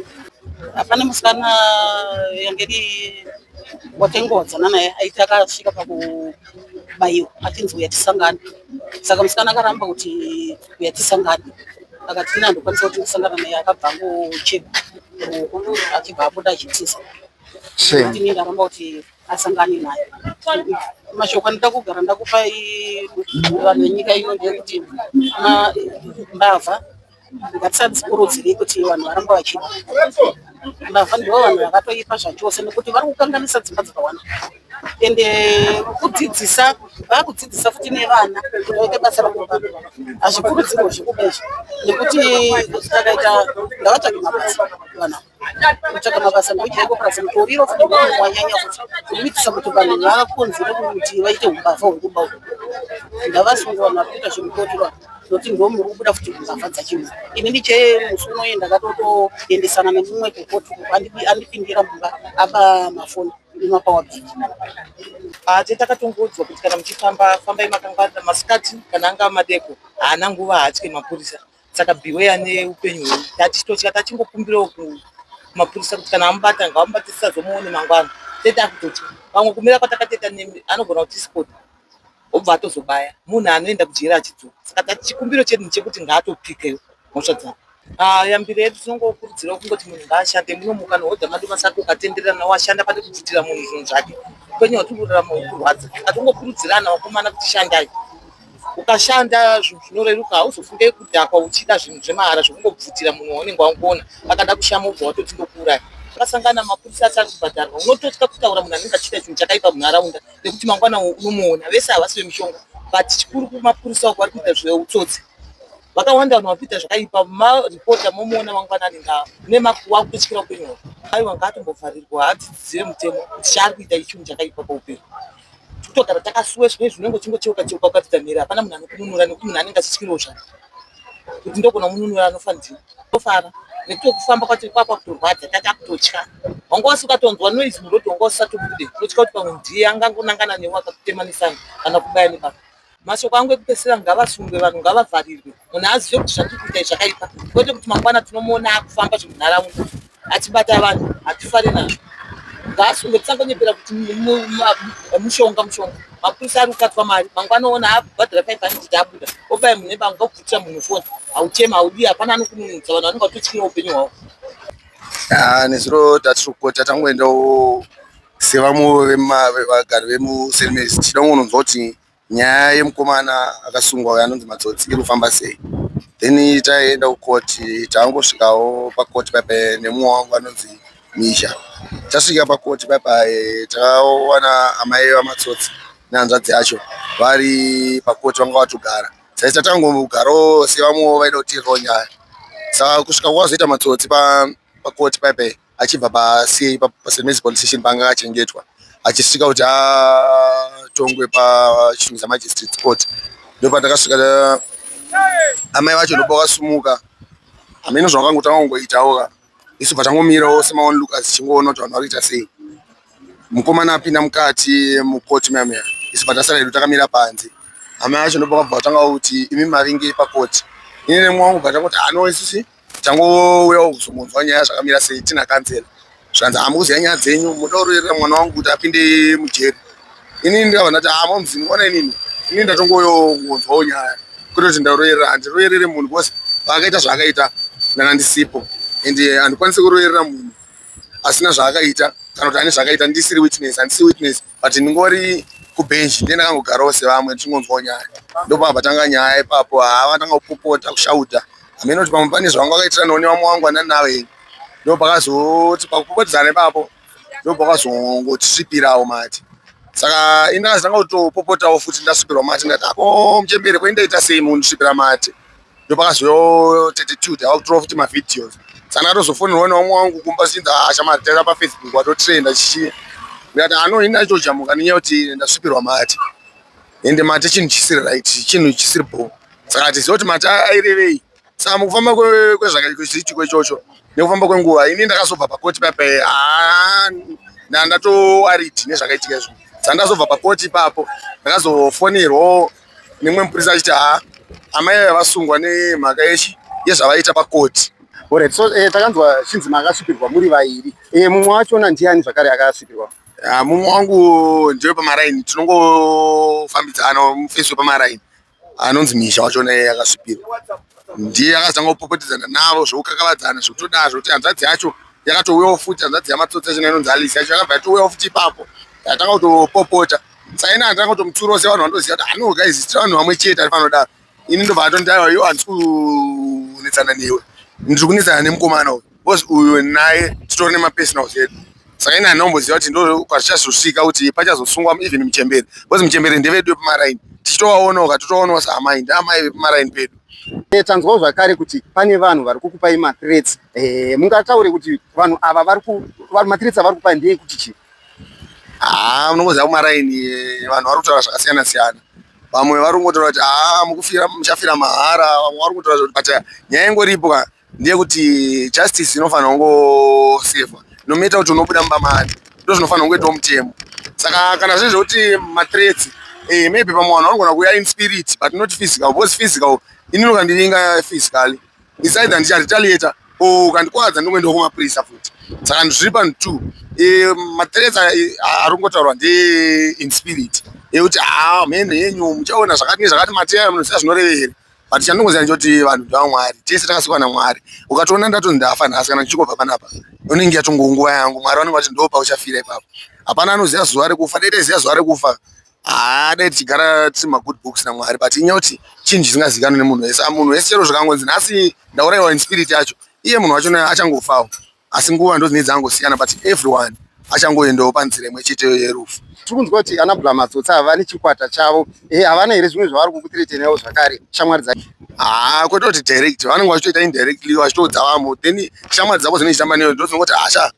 hapana musikana yange iri watengodzana naye aiti akasvika pakubayiwa achinzi uya tisangane saka musikana akaramba kuti uya tisangane akati ini handikwanisa kuti ndisangana naye akabva angocheka ruoko achibva abuda achitiza kuti ini ndaramba kuti asangane naye mashoko andida kugara ndakupa vanhu venyika ino ndeyekuti mbavha ngatisadzikurudzirei kuti vanhu varambe vachiba mbavha ndivo vanhu vakatoipa zvachose nekuti vari kukanganisa dzimba dzakawanda ende kudzidzisa vakudzidzisa futi nevana kuti vaite basa rekuba hazvikurudzirwe zvekuba izvi nekuti takaita ngavatsvage mabasa vanhu. Kutsvaga mabasa ndochaiko plus mutoriro futi wanyanya futi urikuitisa kuti vanhu vakonzere kuti vaite umbavha hwekuba uhu. Ngavasungwe vanhu vari kuita zvemutoriro ava nokuti ndomuri kubuda futi mbavha dzacho. Inini chaiye musi unoyi ndakatotoendesana nemumwe kukoti andipindira mumba aba mafoni nemapower bank. Ate takatongoudzwa kuti kana muchifamba fambai makangwarira masikati kana angava madeko haana nguva haatye mapurisa saka beware neupenyu hwenyu. Tachitotya tachingokumbirawo kumapurisa kuti kana amubata ngavamubate tisazomuone mangwana tete akutotya pamwe kumira kwatakatoita nemi anogona kutispota obva atozobaya munhu anoenda kujeri achidzoka saka tati chikumbiro chedu ndechekuti ngaatopikewo mhosva dzake. Ah, yambiro yedu tinongokurudzirawo kungoti munhu ngaashande munomuka nohodha madomasi ako ukatenderera nawo ashanda pane kubvutira munhu zvinhu zvake upenyu hwatiri kurarama huri kurwadza atingokurudzirana vakomana kuti shandai ukashanda zvinhu zvinoreruka hauzofunge kudhakwa uchida zvinhu zvemahara zvekungobvutira munhu waunenge wangoona akada kushama ubva watoti ndokuuraya akasangana mapurisa asari kubhadharwa unototya kutaura munhu anenge achiita chinhu chakaipa munharaunda nekuti mangwana unomuona vese havasi vemishonga but chikuru kumapurisa uko vari kuita zveutsotsi vakawanda vanhu vari kuita zvakaipa maripota momuona mangwana anenge nemakuwa akutotyira upenyu hwake aiwa ngaatombovharirwa adzidzizive mutemo kuti chaari kuita ichinhu chakaipa paupenyu kutogara takasuwa zvimwe zvinenge uchingocheuka cheuka ukatoita mhere hapana munhu anokununura nekuti munhu anenge achityirawo zvake kuti ndogona mununura anofa ndini tofara nekuti kufamba kwacho kwakwa kutorwadza tati akutotya wanga wasi ukatonzwa noise muroad wanga usatobude unotya kuti pamwe ndiye angangonangana newe akakutemanisana kana kubaya nebaka mashoko angu ekupedzisira ngavasungwe vanhu ngavavharirwe munhu azive kuti zvatiri kuita zvakaipa kwete kuti mangwana tinomuona akufamba zvemunharaunda achibata vanhu hatifari nazvo ngaasungwe tisangonyepera kuti mushonga mushonga mapurisa ari kukatwa mari mangwana ona abhadhara 500 abuda obaya munhu nebanga obvutira munhu foni hauchema haudii hapana anokununudza vanhu vanenge vatotyira upenyu hwavo. Ah, nezuro tatiri kukota tangoendawo sevamwe vagari vemuSt Mary's tichida kungononzwa kuti nyaya yemukomana akasungwa uyo anonzi Matsotsi iri kufamba sei. Then taenda kukoti tangosvikawo pakoti paipai nemumwe wangu anonzi Misha. Tasvika pakoti paipai takawana amai vaMatsotsi nehanzvadzi yacho vari pakoti vanga vatogara. Saisa tangogarawo sevamwewo vaida kuteererawo nyaya. Saka kusvika kwazoita Matsotsi pakoti paipai achibva paCA paSt Mary's Police Station paanga akachengetwa achisvika kuti atongwe paChitungwiza Magistrates Court ndopatakasvika amai vacho ndopavakasumuka hameno zvavakangotanga kungoitawo ka isu bva tangomirawo semaonlookers tichingoona kuti vanhu vari kuita sei mukomana apinda mukati mukoti muya muya isu bva tasara hedu takamira panze amai vacho ndopakabva vatanga kuti imi mavinge pakoti ini nemumwe wangu bva tangoti ano isusi tangouyawo kuzomonzwa nyaya zvakamira sei tina kanzela zvikanzi hamukuziva nyaya dzenyu muda kuroverera mwana wangu kuti apinde mujeri inini ndikabva ndati haa momzi ndikuona inini inini ndatongouyawo kungonzwawo nyaya kwete kuti ndaroverera handiroverere munhu because paakaita zvaakaita ndanga ndisipo and handikwanisi kuroverera munhu asina zvaakaita kana kuti ane zvaakaita ndisiri witness handisi witness but ndingori kubench ndiye ndakangogarawo sevamwe ndichingonzwawo nyaya ndopabva tanga nyaya ipapo haa vatanga kupopota kushauta hameno kuti pamwe pane zvavanga vakaitiranawo nevamwe vangu vandani navo here ndopakazoti pakupopotedzana ipapo ndopakazongotisvipirawo mati saka ini ndakazotanga kutopopotawo futi ndasvipirwa mati ndati ako muchembere koindaita sei mundisvipira mati ndopakazouyawo tete Tilda vakutora futi mavideos saka ndakatozofonerwa nevamwe wangu kumba zvichinzi ah shamari taira pafacebook watotrenda chichi ndikati ano ini ndaitojamuka nenyaya yekuti ndasvipirwa mate ende mate chinhu chisiri right chinhu chisiri bho saka hatiziva kuti mate airevei saka mukufamba kwezvakaitiko ichocho nekufamba kwenguva ini ndakazobva pakoti paipa haa ndatoaridi nezvakaitika izvo saka ndazobva pakoti ipapo ndakazofonerwawo nemumwe mupurisa achiti haa amai ava vasungwa nemhaka yechi yezvavaita pakoti. Alright, so eh, takanzwa chinzi makasvipirwa muri vairi eh, mumwe wachona ndiani zvakare akasvipirwa? Ah, mumwe wangu ndewe pamaraini tinongofambidzana mufesi wepamaraini anonzi Misha wachona iye akasvipirwa ndiye akazotanga kupopotedzana navo zvekukakavadzana zvekutodaa zvekuti hanzvadzi yacho yakatouyawo futi hanzvadzi yamatsotsi yachona inonzi Alice yacho yakabva yatouyawo futi ipapo yatanga kutopopota saka ini handitanga kutomutsiurawo sevanhu vanotoziva kuti ano guys tiri vanhu vamwe chete ari panodaro ini ndobva atonditi aiwa iwe handisi kunetsana newe ndiri kunetsana nemukomana uyu because uyu naye titori nemapersonals edu saka ini handina kumboziva kuti ndo kwazvichazosvika kuti pachazosungwa even muchembere because muchembere ndevedu vepamaraini tichitovaonawo ka totovaonawo saamai ndaamai vepamaraini pedu Eh, tanzwawo zvakare kuti pane vanhu vari kukupai mathreats. Eh, mungataure kuti vanhu ava vari ku mathreats avari kupai ndeyekuti chii? Haa, unongoziva kumaraini eh, vanhu vari kutaura zvakasiyana siyana. Vamwe vari kungotaura kuti haa mukufira muchafira mahara, vamwe vari kungotaura zvekuti but nyaya ingoripo ka ndeyekuti justice inofanira kungosevwa no matter kuti unobuda mumba mani ndo zvinofanira kungoitawo mutemo. Saka kana zviri zvekuti mathreats eh, maybe pamwe vanhu vanogona kuuya in spirit but not physical because physical inini ukandivinga physically it's either ndicharetaliata or ukandikwadza ndingoendawo kumapurisa futi. Saka zviri panhu two eh, mathreats ari kungotaurwa nde in spirit ekuti haa mhene yenyu muchaona zvakati nezvakati mateya munoziva zvinorevei here but chandingoziva ndechekuti vanhu ndevamwari tese takasikwa namwari ukatoona ndatonzi ndafa nhasi kana ndichingobva panapa unenge yatongo nguva yangu mwari vanenge vati ndo pauchafira ipapo hapana anoziva zuva rekufa dai taiziva zuva rekufa haa dai tichigara tiri magood books namwari but inyaya kuti chinhu chisingazivikanwi nemunhu wese munhu wese chero zvikangonzi nhasi ndaurayiwa in spirit yacho iye munhu wacho achangofawo asi nguva ndo dzinenge dzangosiyana but everyone achangoendawo panzira imwe chete yerufu. Tiri kunzwa kuti ana Bla Matsotsi ava vane chikwata chavo. Eh, havana here zvimwe zvavari kukuthreatenawo zvakare shamwari dzake? Haa, kwete kuti direct, vanenge vachitoita indirectly vachitoudza vamwe then shamwari dzavo dzinenge dzichitamba newe ndodzinongoti hasha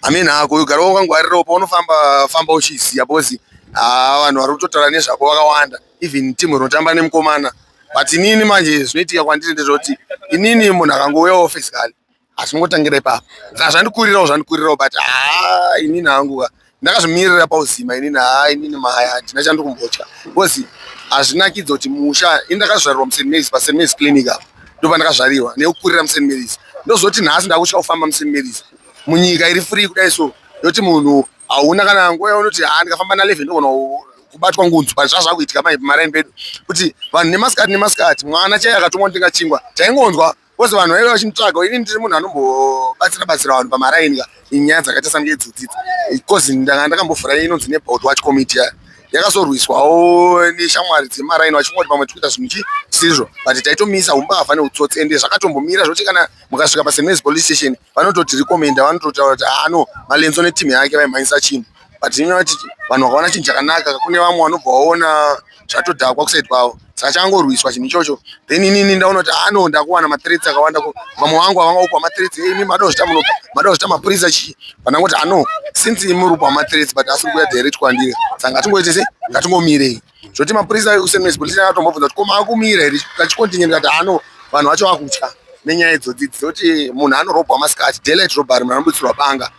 amene hako ugara wakangwarirawo paunofamba famba uchiziva because haa vanhu vari kutotaura nezvako vakawanda even team rinotamba nemukomana but inini manje zvinoitika kwandiri ndezvekuti inini munhu akangouyawo physically Hazvingotangira ipapo. Saka zvandikurirawo zvandikurirawo but haa inini hangu ka ndakazvimirira pauzima inini haa inini maya handina chandikumbotya because hazvinakidza kuti musha ini ndakazvarirwa muSt Mary's paSt Mary's clinic apo ndopandakazvarirwa nekukurira muSt Mary's ndozoti nhasi ndakutya kufamba muSt Mary's munyika iri free kudai so yoti munhu hauna kana nguva yaunoti haa ndikafamba na 11 ndogona kubatwa ngunzu but zvazvakuitika manje pamaraini pedu kuti vanhu nemasikati nemasikati mwana chaiye akatumwa kutenga chingwa taingonzwa Because vanhu vaive vachinditsvaga ini ndiri munhu anombobatsira batsira vanhu pamaraini ka inyaya dzakaita sange idzodzi because ndanga ndakambovhura inonzi neighborhood watch committee ya yakazorwiswawo neshamwari dzemaraini vachingoti pamwe tikuita zvinhu chi sizvo but taitomisa umbavha neutsotsi ende zvakatombomira zvekuti kana mukasvika paSt Mary's police station vanototi recommenda vanototaura kuti ah no Malenzo neteam yake vaimhanyisa chinhu but inyaya kuti vanhu vakaona chinhu chakanaka kune vamwe vanobva vaona zvatodhakwa kusaidi kwavo saka changorwiswa chinhu ichocho then inini ndaona kuti ano ah, ndakuwana mathreats akawanda vamwe vangu avanga kupa mathreats imi mada kuzvita munopa mada kuzvita mapurisa chii vandangoti ano ah, since imi muri kupa mathreats but asiri kuya direct kwandiri saka ngatingoite se ngatingomirei zvoti mapurisa ekusemes police akatombobvunza kuti ko maakumira here tachikontinye ndikati ano ah, vanhu vacho vakutya nenyaya idzodzi dzoti munhu anorobwa masikati daylight robbery munhu anobutsirwa banga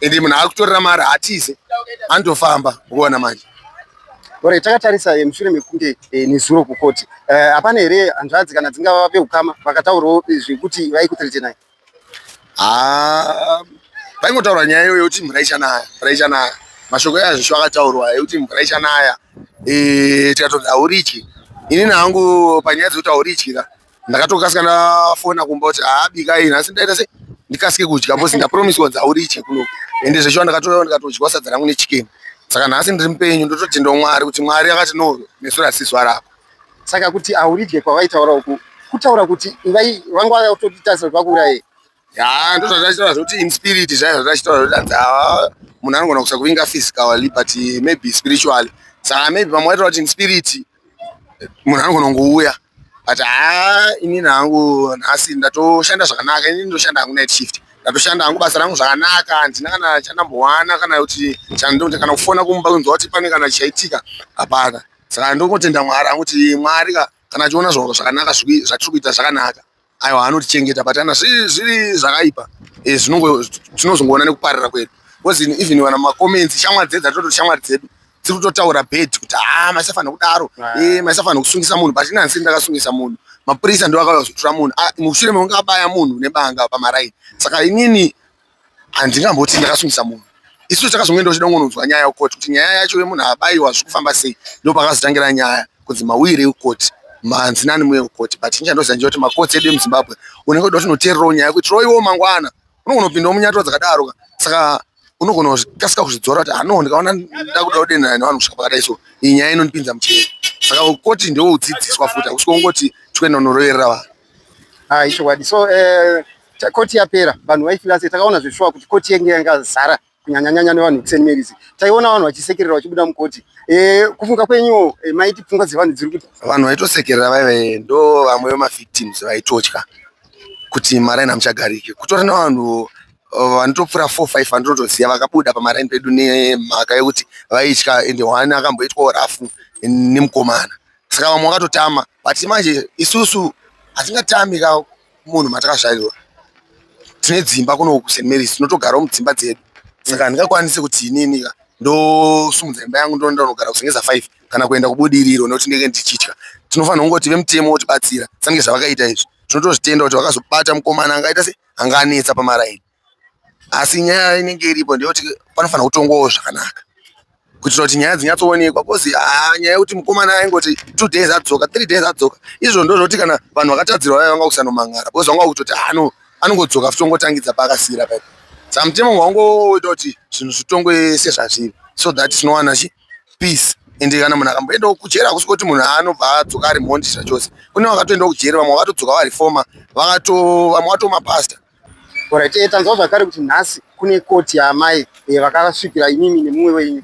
ende munhu akutorera mari haatize anotofamba ukuona manje Ore takatarisa eh, mushure mekunge eh, nezuro kukoti eh, hapana here hanzvadzi kana dzingava veukama vakataurawo zvekuti vaikuthreatenai? Ah, vaingotaura nyaya iyoyo yekuti mvura ichanaya, mvura ichanaya. Mashoko aya zveshuwa akataurwa ekuti mvura ichanaya eh, tikatonzi hauridyi. Inini hangu panyaya dzekuti hauridyi ka ndakatokasika ndafona kumba kuti haa bikai nhasi ndaita se ndikasike kudya because ndapromiswa kunzi hauridye kuno ende zveshuwa ndakatouya ndikatodya sadza rangu nechicken saka nhasi ndiri mupenyu ndototendawo Mwari kuti Mwari akati no nesu rasi zuva rako. Saka kuti hauridye kwavaitaura uku kutaura kuti vanga vakatotitarisa kuti vakuuraye. Ya ndozvatachitaura zvekuti in spirit zvaya zvatachitaura zvekuti hanzi haa munhu anogona kusakuvinga physically but maybe spiritually saka maybe vamwe vaitaura kuti in spirit munhu anogona kungouya but haa inini hangu nhasi ndatoshanda zvakanaka inini ndoshanda hangu night shift ndatoshanda hangu basa rangu zvakanaka handina kana chandambowana kana kuti chandoti kana kufona kumba kunzwa kuti pane kana chaitika hapana saka ndongotenda mwari hangu kuti mwari ka kana achiona zvakanaka zvatiri kuita zvakanaka aiwa anotichengeta but kana zviri zvakaipa eh, tinozongoona nekuparira kwedu because even vana macomments shamwari dzedu dzatototi shamwari dzedu dziri kutotaura bad kuti haa ah, maisafanira kudaro eh, maisafanira kusungisa munhu but ini handisiri ndakasungisa munhu mapurisa ndo akauya kuzotora munhu ah, mushure mekunge abaya munhu nebanga pamaraini saka inini handingamboti ndakasungisa munhu isu takazongoenda uchida kungononzwa nyaya yekoti kuti nyaya yacho yemunhu abaiwa zviri kufamba sei ndo pakazotangira nyaya kunzi mawire ekoti manzi nani muye kukoti but ini chandoziva ndechekuti makotsi edu emuzimbabwe unenge uda kuti unoteererawo nyaya kuitirawo iwo mangwana unogona kupindawo munyatwa dzakadaro ka saka unogona kukasika kuzvidzora kuti ano ah, ndikaona ndakuda kudenhana nevanhu kusvika pakadai so iyi nyaya inondipinza mujeri saka koti ndewoudzidziswa futi hakusi kungoti tikuenda kunoroverera vanhu Ah, ichokwadi so eh, koti yapera vanhu vaifila sei takaona zveshuwa kuti koti yenge yangazara. Kunyanyanyanya nevanhu vekuSt Mary's. Taiona vanhu vachisekerera vachibuda mukoti. E, kufunga kwenyuwo e, maiti pfungwa dzevanhu dziri kuti vanhu vaitosekerera vaive ndo vamwe vemavictims vaitotya kuti maraini hamuchagariki. Kutori nevanhu vanotopfuura 4 5 vandinotoziva vakabuda pamaraini pedu nemhaka yekuti vaitya, ende one akamboitwawo rafu nemukomana, saka vamwe vakatotama. But manje isusu hatingatami ka munhu matakazvarirwa. Tine dzimba kuno kuSt Mary's, tinotogarawo mudzimba dzedu, saka handingakwanisi kuti inini ka ndosumudza imba yangu ndoenda kunogara kuZengeza 5 kana kuenda kuBudiriro nekuti ndinenge ndichitya. Tinofanira kungoti vemutemo votibatsira sange zvavakaita izvi. Tinotozvitenda kuti vakazobata mukomana angaita se anga anetsa pamaraini, asi nyaya inenge iripo ndeyekuti panofanira kutongwawo zvakanaka kuitira kuti nyaya dzinyatsoonekwa, because haa, nyaya yekuti mukomana aingoti 2 days adzoka, 3 days adzoka, izvo ndo zvoti kana vanhu vakatadzirwa vaya vanga kusanomangara, because vanga kutoti ano anongodzoka futi ongotangidza paakasiyira paipo. Saka mutemo ngaungoita kuti zvinhu zvitongwe sezvazviri so that tinowana chi peace. Ende kana munhu akamboendawo kujeri, hakusi kuti munhu anobva adzoka ari mhondi zvachose. Kune vakatoendawo kujeri, vamwe vakatodzoka varifoma, vamwe vatomapasta. Alright, tanzwa zvakare kuti nhasi kune koti yaamai vakasvikira imimi nemumwe wenyu,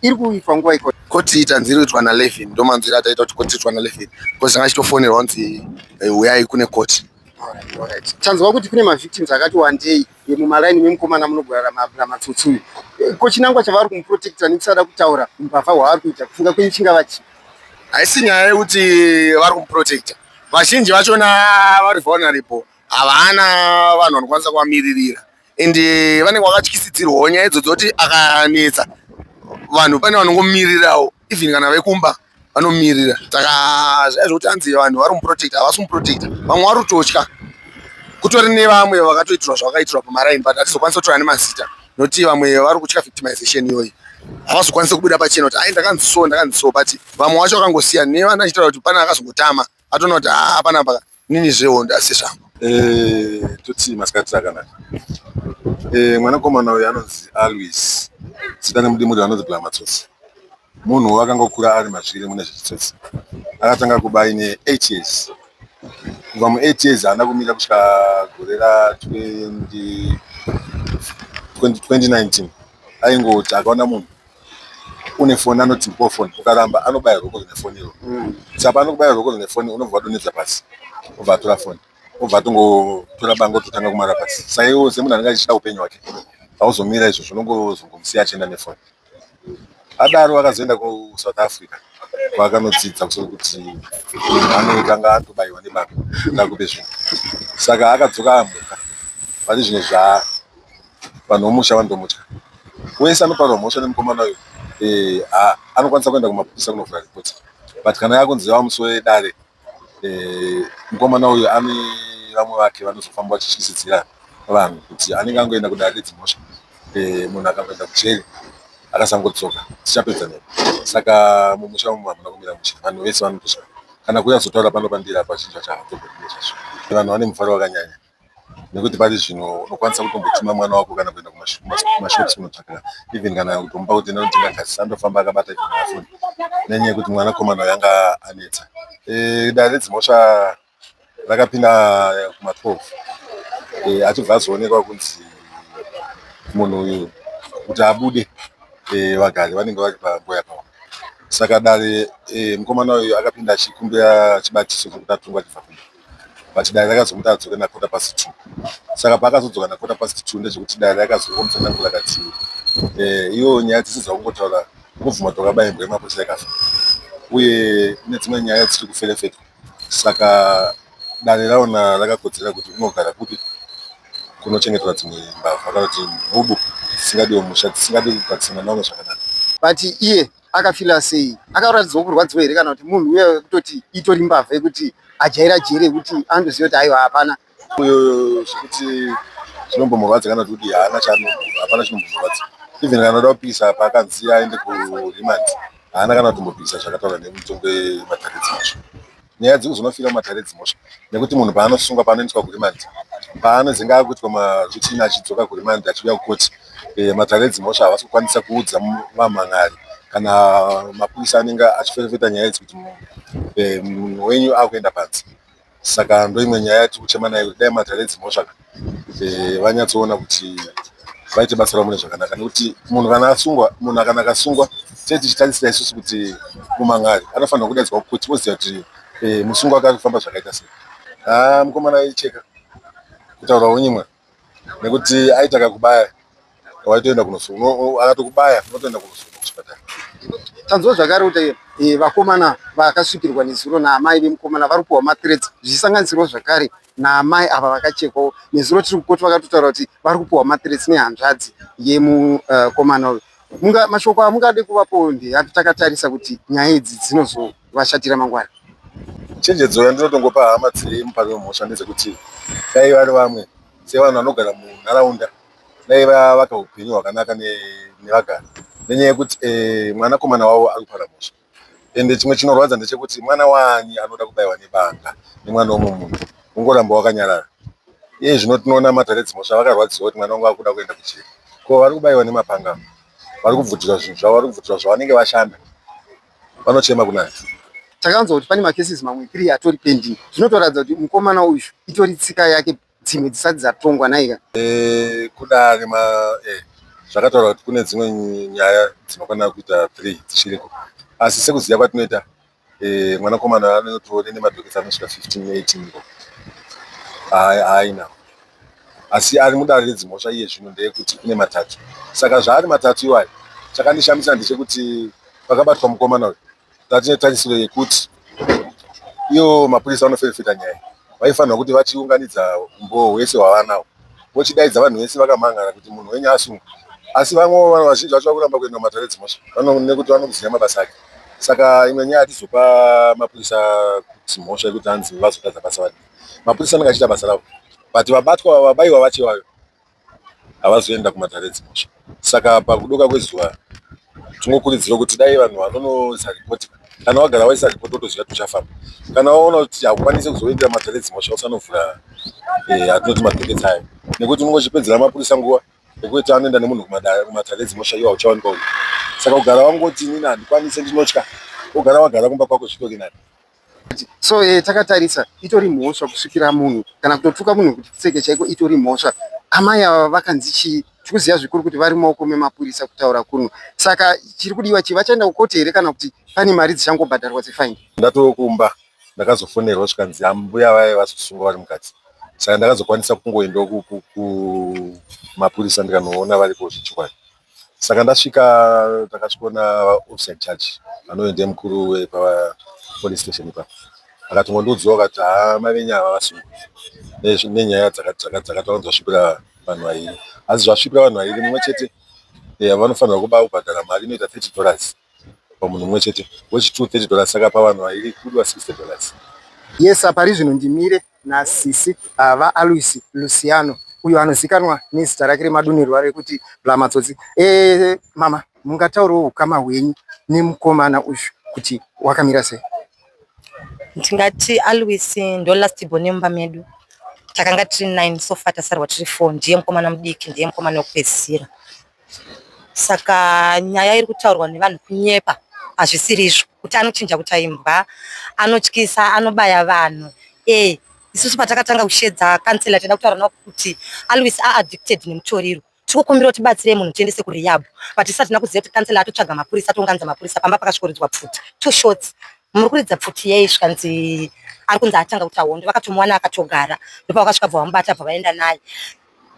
iri kuitwa nguva iko? Koti tanzi iri kuitwa na11, ndo manzwiro ataita kuti koti itwa na11, because tanga chitofonerwa kunzi uyai kune koti. Alright. Tanzwa kuti kune mavictims akati wandei mumaraini memukomana munogara Matsotsi uyu. Ko chinangwa chavari kumuprotecta nekusada kutaura umbavha hwavari kuita, kufunga kwenyu chingava chii? Haisi nyaya yekuti vari kumuprotecta. Vazhinji vachona vari vulnerable, havana vanhu vanokwanisa kuvamiririra, and vanenge vakatyisidzirwawo nyaya idzodzo kuti akanetsa vanhu pane vanongomirirawo, even kana vekumba vanomirira. Saka zvaya zvokuti anzi vanhu vari kumuprotecta, havasi kumuprotecta. Vamwe vari kutotya. Kutori nevamwe vakatoitirwa zvavakaitirwa pamaraini, but hatizokwanisa kutora nemazita nokuti vamwe vari kutya victimization iyoyi, havazokwanisi kubuda pachena kuti ai, ndakanzi so, ndakanzi so. But vamwe vacho vakangosiyana nevana achitaura kuti pane akazongotama atoona kuti haa, panapa nini zvehondo asi zvangu. Toti masikati akanaka. Mwanakomana uyu anonzi Alwis, zita remudimuri anonzi Blamatsotsi. Munhu akangokura ari mazviri mune zvechitsotsi. Akatanga kuba aine 8 years. Kubva mu8 years haana kumira kusvika gore ra20 2019. Aingoti akaona munhu une foni anoti ndipo foni, ukaramba anobaya ruoko rune foni iroro. Saka paanokubaya ruoko rune foni, unobva wadonhedza pasi, obva atora foni, obva atongotora bango, totanga kumara pasi. Saka iwo semunhu anenge achida upenyu hwake, hauzomira izvozvo, unongozongomusiya achienda nefoni. Adaro akazoenda kuSouth Africa kwaakanodzidza kusoro kuti munhu anotanga atobayiwa nebanga kuti akupe zvinhu. Saka akadzoka amuka pari zvino zva vanhu vomusha vanotomutya. Wese anoparwa mhosva nemukomana uyu anokwanisa kuenda kumapurisa kunovhura ripoti, but kana yakunzi yava musi wedare, mukomana uyu ane vamwe vake vanozofamba vachityisidzira vanhu kuti anenge angoenda kudare redzimhosva, munhu akangoenda kujeri akasangodzoka tichapedza newe. Saka mumusha umu hamuna kumira mushe, vanhu vese vanotosvika kana kuuya kuzotaura pano pandiri apa, vazhinji vacho havatogoni nezvazvo. Vanhu vane mufaro wakanyanya nekuti pari zvino unokwanisa kutombotuma mwana wako kana kuenda kumashops kunotsvaka, even kana kutomupa kuti enda unotenga gasi, andofamba akabata even foni nenyaya yekuti mwanakomana uyu anga anetsa. Dare redzimhosva rakapinda kuma12, achibva azoonekwa kunzi munhu uyu kuti abude, vagari vanenge vari panguva yakawanda. Saka dare, mukomana uyu akapinda achikumbira chibatiso chekuti atongwe achibva kumba, but dare rakazomuti adzoke na2:15. Saka paakazodzoka na2:15, ndezvekuti dare rakazongomutsanangura kati iwo nyaya dzese dzakungotaura unobvuma kuti wakabaya imbwa yemapurisa ikafa, uye kune dzimwe nyaya dzichiri kuferefetwa. Saka dare raona rakakodzera kuti unogara kupi, kunochengetwa dzimwe mbavha kana kuti nhubu dzisingadiwe musha, dzisingadi kugarisana navamwe zvakanaka. But iye akafila sei? Akaratidzwa kurwadziwa here, kana kuti munhu uya wekutoti itori mbavha yekuti ajaira jeri, yekuti anotoziva kuti aiwa, hapana? Uyo zvekuti zvinombomurwadza kana kuti haana chaano, hapana chinombomurwadza. Even kana uda kupikisa, paakanzi aende kuremand, haana kana kutombopikisa zvakataurwa nemutongo wematare edzimhosva. Nyaya dzekuzonofira mumatare edzimhosva nekuti munhu paanosungwa, paanoendeswa kuremand, paanozenge akuitwa maroutine achidzoka kuremand achiuya kukoti, matare edzimhosva havasi kukwanisa kuudza vamhan'ari kana mapurisa anenge achiferefeta nyaya idzi kuti munhu wenyu akuenda panze. Saka ndoimwe nyaya yatiri kuchema nayo kuti dai matare edzimhosva vanyatsoona kuti vaite basa ravo mune zvakanaka nekuti munhu kana asungwa munhu kana akasungwa tinenge tichitarisira isusu kuti mumhan'ari anofanirwa kudaidzwa kuti oziva kuti eh, musungwa wake ari kufamba zvakaita sei. Haa mukomana aicheka kutaura unyimwa nekuti aita kakubaya waitoenda kunosungwa akatokubaya unotoenda kunosungwa kuchipatara. Tanzwa zvakare kuti eh, vakomana vakasvikirwa nezuro naamai vemukomana vari kupiwa mathreats zvichisanganisirwa zvakare naamai ava vakachekwawo nezuro tiri kukoti vakatotaura kuti vari kupiwa mathreats nehanzvadzi yemukomana uyu. Munga, mashoko amungade kuvapawo ndeapi takatarisa kuti nyaya idzi dzinozovashatira mangwana? Chenjedzo yandinotongopa hama dzemupari wemhosva ndedzekuti dai vari vamwe sevanhu vanogara munharaunda dai vavaka upenyu hwakanaka nevagari nenyaya yekuti eh, mwanakomana wavo ari kupara mhosva ende chimwe chinorwadza ndechekuti mwana waani anoda kubaiwa nebanga nemwana womumwe munhu ungoramba wakanyarara iye zvino tinoona matare dzimhosva vakarwadziwa kuti mwana wangu akuda kuenda kujeri ko vari kubaiwa nemapanga vari kubvutirwa zvinhu zvavo vari kubvutirwa zvavanenge vashanda vanochema kunani. Takanzwa kuti pane macases mamwe 3 atori pending zvinotoratidza kuti mukomana uyu itori tsika yake dzimwe dzisati dzatongwa nhaika. Eh, kudare ma eh, zvakataurwa kuti kune dzimwe nyaya dzinokwana kuita 3 dzichiriko asi sekuziva kwatinoita eh, mwanakomana anotori nemadhoketsi anosvika 15 18 ikoko aainawo asi ari mudare redzimhosva iye zvino ndeyekuti kune matatu saka zvaari matatu iwayo chakandishamisa ndechekuti pakabatwa mukomana uyu tatine tarisiro yekuti iwo mapurisa vanoferefeta nyaya vaifanirwa kuti vachiunganidza umbowo hwese hwavanawo vochidaidza vanhu vese vakamhangara kuti munhu wenyu asungwa asi vamwewo vanhu vazhinji vacho vakuramba kuenda kumatare edzimhosva nekuti vanoziva mabasa ake saka imwe nyaya hatizopa mapurisa kuti mhosva yekuti hanzi vazotadza basa vadii mapurisa anenge achiita basa ravo but vabatwa vabaiwa vacho ivayo havazoenda kumatare edzimhosva saka pakudoka kwezuva tingokurudzira kuti dai vanhu vanonoisa ripoti kana wagara waisa ripoti wotoziva kuti uchafamba kana waona kuti haukwanisi kuzoendera matare edzimhosva usanovhura eh, atinoti madhoketsi ayo nekuti unenge uchipedzera mapurisa nguva yekuti anoenda nemunhu kumatare edzimhosva iwo hauchawanikwa uyu saka kugara wangoti inini handikwanise ndinotya wogara wagara kumba kwako zvitori nani So eh, takatarisa itori mhosva kusvikira munhu kana kutotuka munhu kuti tseke chaiko itori mhosva. Amai ava vakanzi chii? Tikuziva zvikuru kuti vari mumaoko memapurisa kutaura kuno. Saka chiri kudiwa chii? Vachaenda kukoti here kana kuti pane mari dzichangobhadharwa dzefaini? Ndatokumba ndakazofonerwa zvikanzi ambuya vaye vazosungwa vari mukati saka ndakazokwanisa kungoendawo kumapurisa ndikanoona variko zvechokwadi. Saka ndasvika takasvikoona officer in charge anove ndiye mukuru wepa police station ipapo akatongondiudzawo akati haa mai venyu ava vasungwa nenyaya dzakati dzakati dzakati vanonzi vasvipira vanhu vairi asi zvasvipira vanhu vairi mumwe chete eh, vanofanirwa kuba kubhadhara mari inoita 30 dollars pamunhu mumwe chete wechi 2 30 dollars saka pavanhu vairi kudiwa 60 dollars. Yes, pari zvino ndimire nasisi ah, vaAlois Luciano uyo anozikanwa nezita rake remadunirwa rekuti Blamatsotsi. E, mama mungataurawo ukama hwenyu nemukomana uyu kuti wakamira sei? Ndingati Alois ndo last born yemumba medu. Takanga tiri 9 so far tasarwa tiri 4 ndiye mukomana mudiki ndiye mukomana wekupedzisira. Saka nyaya iri kutaurwa nevanhu kunyepa hazvisiri izvo kuti anochinja kuita imbwa anotyisa anobaya vanhu e isusu patakatanga kushedza kansela taida kutaura navo kuti Alois aaddicted nemutoriro tiri kukumbira kuti tibatsirei munhu tiendese kurehab but isati tina kuziva kuti kansela atotsvaga mapurisa atounganidza mapurisa pamba pakasvikoridzwa pfuti two shots muri kuridza pfuti yei zvikanzi ari kunzi atanga kuita hondo vakatomuwana akatogara ndopavakasvika bva vamubata bva vaenda naye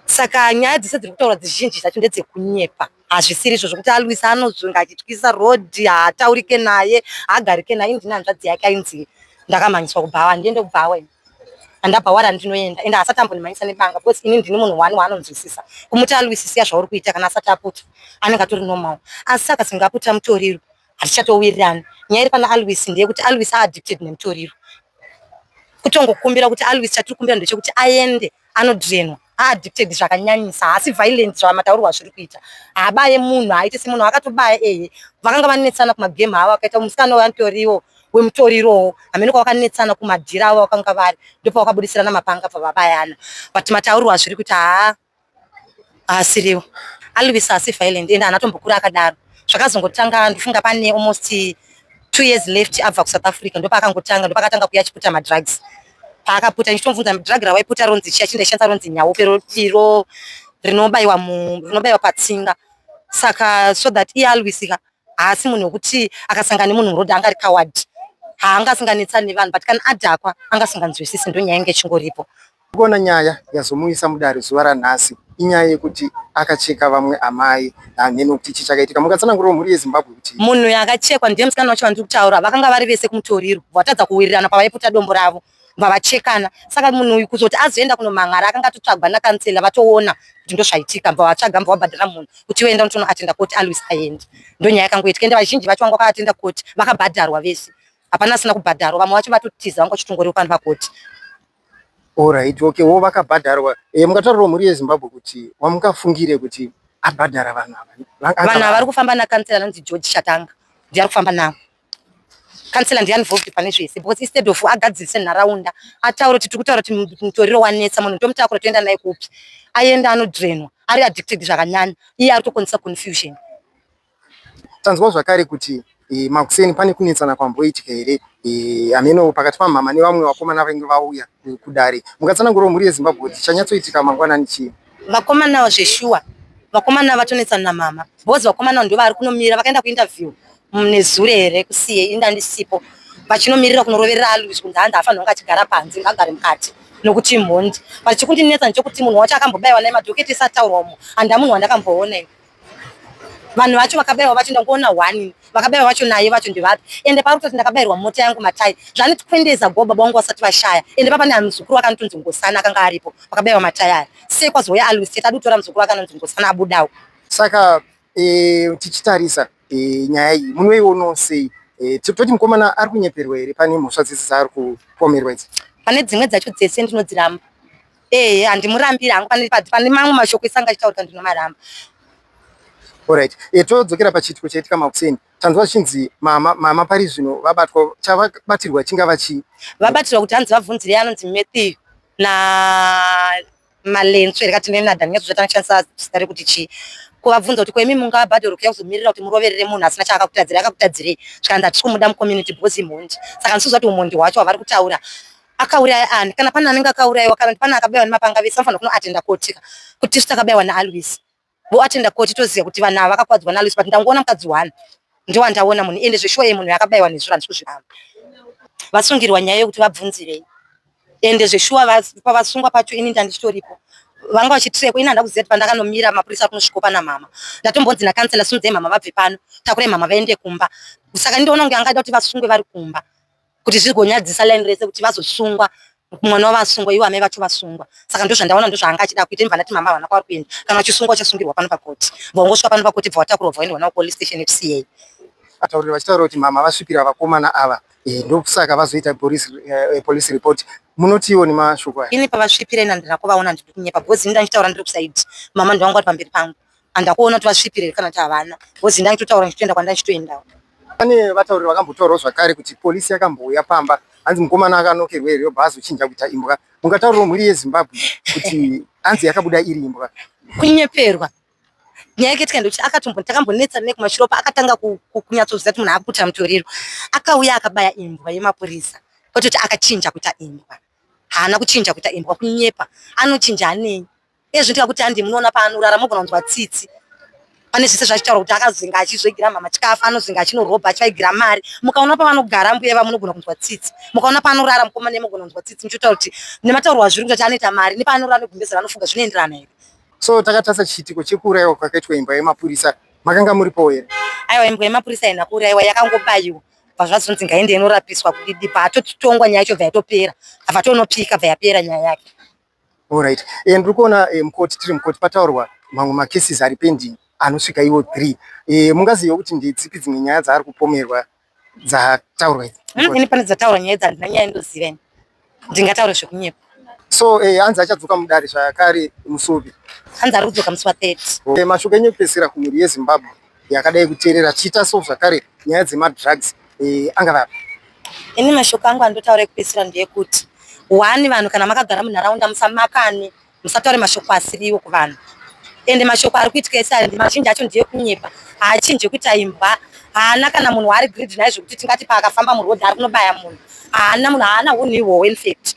Saka nyaya dzese dziri kutaurwa dzizhinji dzacho ndedzekunyepa hazvisiri izvo zvekuti Alois anozvinga achityisa road haataurike naye haagarike naye ndine hanzvadzi yake ainzi ndakamhanyiswa kubhawa handiende kubhawa ini handabhawa randinoenda ende haasati ambondimhanyisa nebanga because ini ndini munhu one waanonzwisisa kumuti Alois siya zvauri kuita kana asati aputa anenge atori normal asi akazinge aputa mutoriro hatichatowirirani nyaya iri pana Alois ndeyekuti Alois aaddicted nemutoriro kutongokumbira kuti Alois chatiri kumbira ndechekuti aende anodrenwa aaddicted zvakanyanyisa haasi violent zvamataurirwa zviri kuita haabaye munhu haaite semunhu akatobaya ehe vakanga vanetsana kumagame avo akaita musikana uyo anotoriwo wemutorirowo hameno kwavakanetsana kumadhira avo vakanga vari ndopavakabudisirana mapanga bva vabayana but mataurirwa zviri kuita haa haasiriwo Alois haasi violent ende haana tombokura akadaro zvakazongotanga ndofunga pane almost two years left abva kusouth africa ndopaakangotanga ndopakatanga kuya achiputa madrugs paakaputa ndichitomubvunza drug rawaiputa ronzi chii achindaishandisa ronzi nyaupe iro rinobaiwa rinobaiwa patsinga saka so that iye alwisika haasi munhu wekuti akasangana nemunhu muroad anga ari coward haangasinganetsani nevanhu but kana adhakwa angasinganzwisisi ndonyaya inge ichingoripo. Kuona nyaya yazomuisa mudare zuva ranhasi inyaya yekuti akacheka vamwe amai hameno kuti chii chakaitika mungatsanangurirawo mhuri yeZimbabwe kuti Munhu uyu akachekwa ndiye musikana wacho wandiri kutaura vakanga vari vese kumutoriro vatadza kuwirirana pavaiputa dombo ravo vavachekana saka munhu uyu kuzoti azoenda kunomhan'ara akanga atotsvagwa nakansela vatoona kuti ndozvaitika bva vatsvaga bva vabhadhara munhu kuti iwe enda unotonoatenda koti Alois aende ndonyaya yakangoitika ende vazhinji vacho vanga vakaatenda koti vakabhadharwa vese hapana asina kubhadharwa vamwe vacho vatotiza vanga vachitongoriwo pano pakoti. Alright, okay, wo vakabhadharwa. Eh, mungataurirawo mhuri yeZimbabwe kuti wamungafungire kuti abhadhara vanhu ava. Vanhu ava vari kufamba nakansela anonzi George Chatanga ndiye ari kufamba navo. Kansela ndiye involved pane zvese because instead of agadzirise nharaunda ataure kuti tiri kutaura kuti mutoriro wanetsa munhu tomutakura toenda naye kupi aenda anodrenwa ari addicted zvakanyanya iye ari kutokonzesa confusion. Tanzwa zvakare kuti e, makuseni pane kunetsana kwamboitika here e, hameno pakati pamhama nevamwe vakomana vainge vauya kudare. Mungatsanangurawo mhuri yeZimbabwe kuti chanyatsoitika mangwanani chii? Vakomana zveshuwa vakomana vatonetsana namama because vakomana ndo vari kunomira vakaenda kuinterview nezure here kusiye ini ndandisipo vachinomirira kunoroverera Alois kunzi hanzi haafanirwa kunge achigara panze ngaagare mukati nokuti imhondi but chikundinetsa ndechekuti munhu wacho akambobaiwa naye madhoketi ese ataurwa umo handa munhu wandakamboona ini vanhu vacho vakabaiwa vacho ndangoona one vakabaiwa vacho naye vacho ndevapi ende pari kutoti ndakabairwa mota yangu matai zvane 20 years ago baba vangu vasati vashaya ende papa ne muzukuru wake anotonzi Ngosana akanga aripo pakabaiwa matai aya sei kwazouya Alois chete adi kutora muzukuru wake anonzi Ngosana abudawo Saka e, tichitarisa e, nyaya iyi munoionawo sei? E, toti mukomana ari kunyeperwa here pane mhosva dzese dzaari kupomerwa idzi? Pane dzimwe dzacho dzese ndinodziramba. Ehe, handimurambiri hangu pane pane mamwe mashoko ese anga achitaurika ndinomaramba. Alright. E, todzokera pachiitiko chaitika makuseni. Tanzwa zvichinzi mama mama pari zvino vabatwa chavabatirwa chingava chii? Vabatirwa kuti hanzi vabvunzirei anonzi Matthew na Malentswe rikati nenada ndinyatsozvati anoshandisa zita rekuti chii kuvabvunza kuti ko imi mungabhadharwe kuya kuzomirira kuti muroverere munhu asina chaakakutadzira akakutadzirei zvikanzi hatisi kumuda mucommunity because imhondi saka handisi kuziva kuti umhondi hwacho hwavari kutaura akauraya ani kana pane anenge akaurayiwa kana kuti pane akabaiwa nemapanga vese vanofanira kunoatenda kotika kuti tisu takabaiwa naAlwis voatenda koti toziva kuti vanhu ava vakakwadzwa naAlwis but ndangoona mukadzi one ndowandaona munhu ende zveshuwa iye munhu yakabaiwa nezuro handisi kuzviramba vasungirwa nyaya yekuti vabvunzirei ende zveshuwa pavasungwa pacho ini ndandichitoripo vanga vachitirekwa ini handa kuziva kuti pandakanomira mapurisa kunosviko pana mama ndatombonzi nakansela simudzai mama vabve pano takurai mama vaende kumba saka ndoona kunge angada kuti vasungwe vari kumba kuti zvigonyadzisa line rese kuti vazosungwa mwana wavasungwa ivo amai vacho vasungwa saka ndozvandaona ndozvaanga achida kuita imva ndati mama havana kwavari kuenda kana vachisungwa vachasungirwa pano pakoti bva pano pakoti bva vatakurwa bva vaendwa navo police station fca Ataurira vachitaura kuti mama vasvipira vakomana ava e, ndosaka vazoita police, eh, police report munotiwo nemashoko aya ini pavasvipira ini handina kuvaona ndiri kunyepa because ini ndachitaura ndiri kusaidi mama ndovanga vari pamberi pangu handakuona kuti vasvipira here kana kuti havana because ndaitotaura ndichitoenda kwandachitoendawo Pane vatauriri vakambotaurawo zvakare kuti polisi yakambouya pamba hanzi mukomana akanokerwa here yobva azochinja kuita imbwa. Mungataurirawo mhuri yeZimbabwe kuti hanzi yakabuda iri imbwa. Kunyeperwa. Nyaya yake tikaenda kuti akatombo takambonetsa nekumashure akatanga kunyatsoziva kuti munhu akuputa mutoriro. Akauya akabaya imbwa yemapurisa. Kwete kuti akachinja kuita imbwa. Haana kuchinja kuita imbwa kunyepa. Anochinja anei? Iye zvino tikakuti handi munoona paanorara mogona kunzwa tsitsi pane zvese zvachitaura kuti akazenga achizoigira mama chikafu anozenga achinorobha achivaigira mari mukaona pavanogara mbuya va munogona kunzwa tsitsi mukaona paanorara mukomana munogona kunzwa tsitsi muchitaura kuti nemataurwa azviri kuita kuti anoita mari nepaanorara negumbeze raanofuga zvinoenderana here So takatarisa chiitiko chekuurayiwa kwakaitwa imbwa yemapurisa makanga muripowo here? Aiwa imbwa yemapurisa haina kuurayiwa yakangobayiwa bva zvazonzi ngaende inorapiswa kudidi paatotongwa nyaya yacho bva yatopera abva tonopika bva yapera nyaya yake. Alright. Eh, ndiri kuona eh, mukoti tiri mukoti pataurwa mamwe macases ari pending anosvika iwo 3. Eh, mungaziva kuti ndedzipi dzimwe nyaya dzaari kupomerwa dzataurwa idzi? Ini pane dzataurwa nyaya idzi handina nyaya indoziva ini. Ndingataure zvekunyepa. So eh, hanzi achadzoka mudare zvakare musi upi? Hanzi ari kudzoka musi wa 30. Eh, mashoko enyu ekupedzisira kumhuri yeZimbabwe yakadai kuteerera chiita so zvakare nyaya dzemadrugs eh, angava api? Ini mashoko angu andotaura ekupedzisira ndeyekuti one vanhu kana makagara munharaunda musamakane musataure mashoko asiriwo kuvanhu ende mashoko ari kuitika ese aya mazhinji acho ndeekunyepa haachinje kuita imbwa haana kana munhu waari greedy naye zvekuti tingati paakafamba muroad ari kunobaya munhu haana munhu haana hunhu ihwohwo infact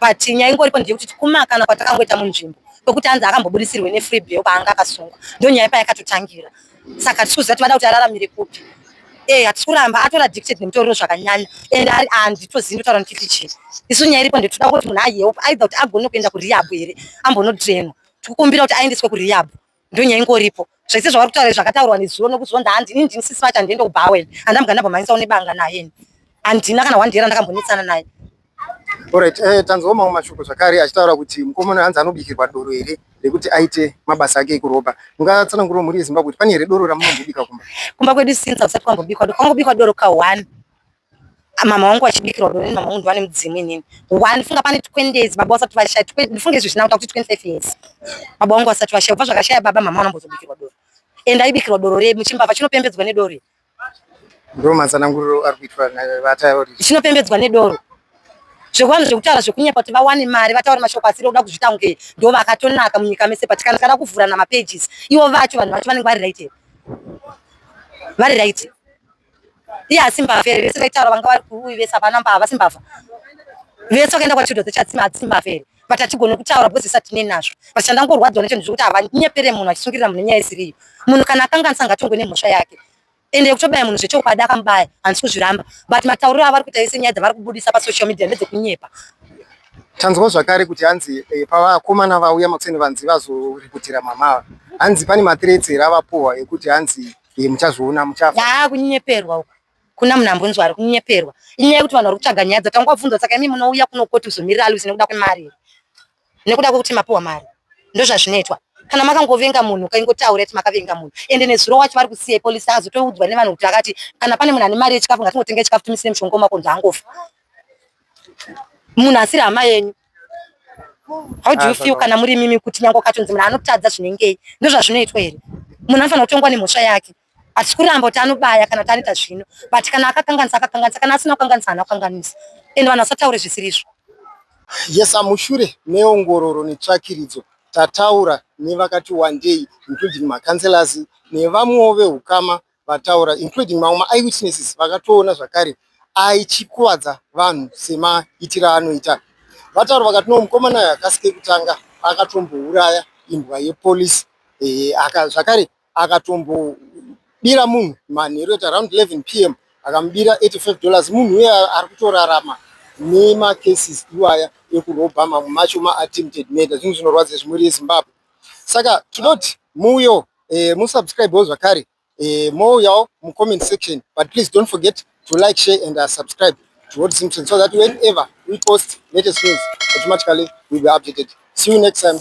But nyaya ingoripo ndeyekuti kumakana kwatakangoita munzvimbo kwekuti anzi akambobudisirwe nefree bail paanga akasungwa, ndonyaya payakatotangira. Saka hatisi kuziva kuti vada kuti araramire kupi. Hatisi kuramba atori addicted nemutoriro zvakanyanya, and handitozivi ndotaura ndichiti chii. Isu nyaya iripo ndetoda kuti munhu ahelp, either kuti agone kuenda kurehab here, ambonotrainwa. Tikukumbira kuti aendeswe kurehab, ndonyaya ingoripo. Zvese zvavari kutaura zvakataurwa nezuro nokuzonda handi ini ndini sisi vacho, handiende kubhaweni, handambwa ndambomhanyisawo nebanga naye, handina kana one day randakambonetsana naye. Alright, tanzwawo mamwe mashoko zvakare achitaura kuti mukomana hanzi anobikirwa doro here rekuti aite mabasa ake ekurobha. Mungatsanangurira mhuri yeZimbabwe kuti pane here doro ramunombobika kumba? Kumba kwedu since hakusati kwambobikwa doro, kwangobikwa doro ka1, mama vangu vachibikirwa doro. Mama vangu ndovane mudzimu, inini one funga pane 20 days baba vasati vashaya. Ndifunge izvi zvina kuta kuti 25 years baba vangu vasati vashaya. Kubva zvakashaya baba, mama vanombozobikirwa doro, ende aibikirwa doro remuchimbavha chinopembedzwa nedoro. Ndo matsananguriro ari kuitwa vatauri. Chinopembedzwa nedoro. Zvekuvanhu zvekutaura zvekunyepa kuti vawane mari, vataure mashoko asiri kuda kuzviita kunge ndo vakatonaka munyika mese. But kana tikada kuvhurana mapages ivo vacho, vanhu vacho vanenge vari right here? Vari right? Iye asi mbavha here? Vese vaitaura vanga vari kuuyu vese hapana mbavha, simbavha vese vakaenda kwaChildren Church, hadzisi mbavha here? But hatigoni kutaura because isati tine nazvo. But chandangorwadziwa necho ndezvekuti havanyepere munhu achisungirira munhu nenyaya isiriyo. Munhu kana akanganisa ngatongwe nemhosva yake. Ende yekutobaya munhu zvechokwadi akamubaya, handisi kuzviramba, but matauriro avari kuita ese, nyaya dzavari kubudisa pasocial media ndedzekunyepa. Tanzwa zvakare kuti hanzi pavakomana vauya makuseni vanzi vazoripotera mama ava, hanzi pane mathreats here avapuhwa ekuti hanzi muchazviona, muchafa? Haa, kunyeperwa uku. Kuna munhu ambonzwa ari kunyeperwa. Inyaya yekuti vanhu vari kutsvaga nyaya dzatangwabvunzwa. Saka imi munouya kunokoti kuzomirira Aluis nekuda kwemari here? Nekuda kwekuti mapiwa mari? Ndozvazvinoitwa. Kana makangovenga munhu, kaingotaura kuti makavenga munhu. Ende nezuro wacho vari kusiya polisi, azotoudzwa nevanhu kuti akati kana pane munhu ane mari yechikafu ngatingotenga chikafu timisire mushonga wemakonzo, angofa. Munhu asiri hama yenyu, how do you feel kana muri mimi kuti nyange ukatonzi munhu anotadza zvinengei? Ndozvazvinoitwa here? Munhu anofanira kutongwa nemhosva yake. Hatisi kuramba kuti anobaya kana kuti anoita zvino, but kana akakanganisa, akakanganisa. Kana asina kukanganisa, haana kukanganisa. Ende vanhu vasataure zvisiri izvo. Yes, mushure meongororo netsvakiridzo tataura nevakati wandei, including macouncillors nevamwewo veukama vataura, including mamwe maeyewitnesses vakatoona zvakare aichikuvadza vanhu semaitiro aanoita. Vataura vakati no, mukomana uyu hakasi kekutanga, akatombouraya imbwa yepolisi, zvakare akatombobira munhu manheru at around 11 p.m., akamubira $85. Munhu uye ari kutorarama nemacases iwaya ekurobha, mamwe macho maattempted murder. Zvinhu zvinorwadza zvimhuri yeZimbabwe. Saka tinoti muuyo musubscribewo zvakare, mouyawo mucomment section, but please don't forget to like, share and subscribe to Hot Simpson so that whenever we post latest news, automatically will be updated. See you next time.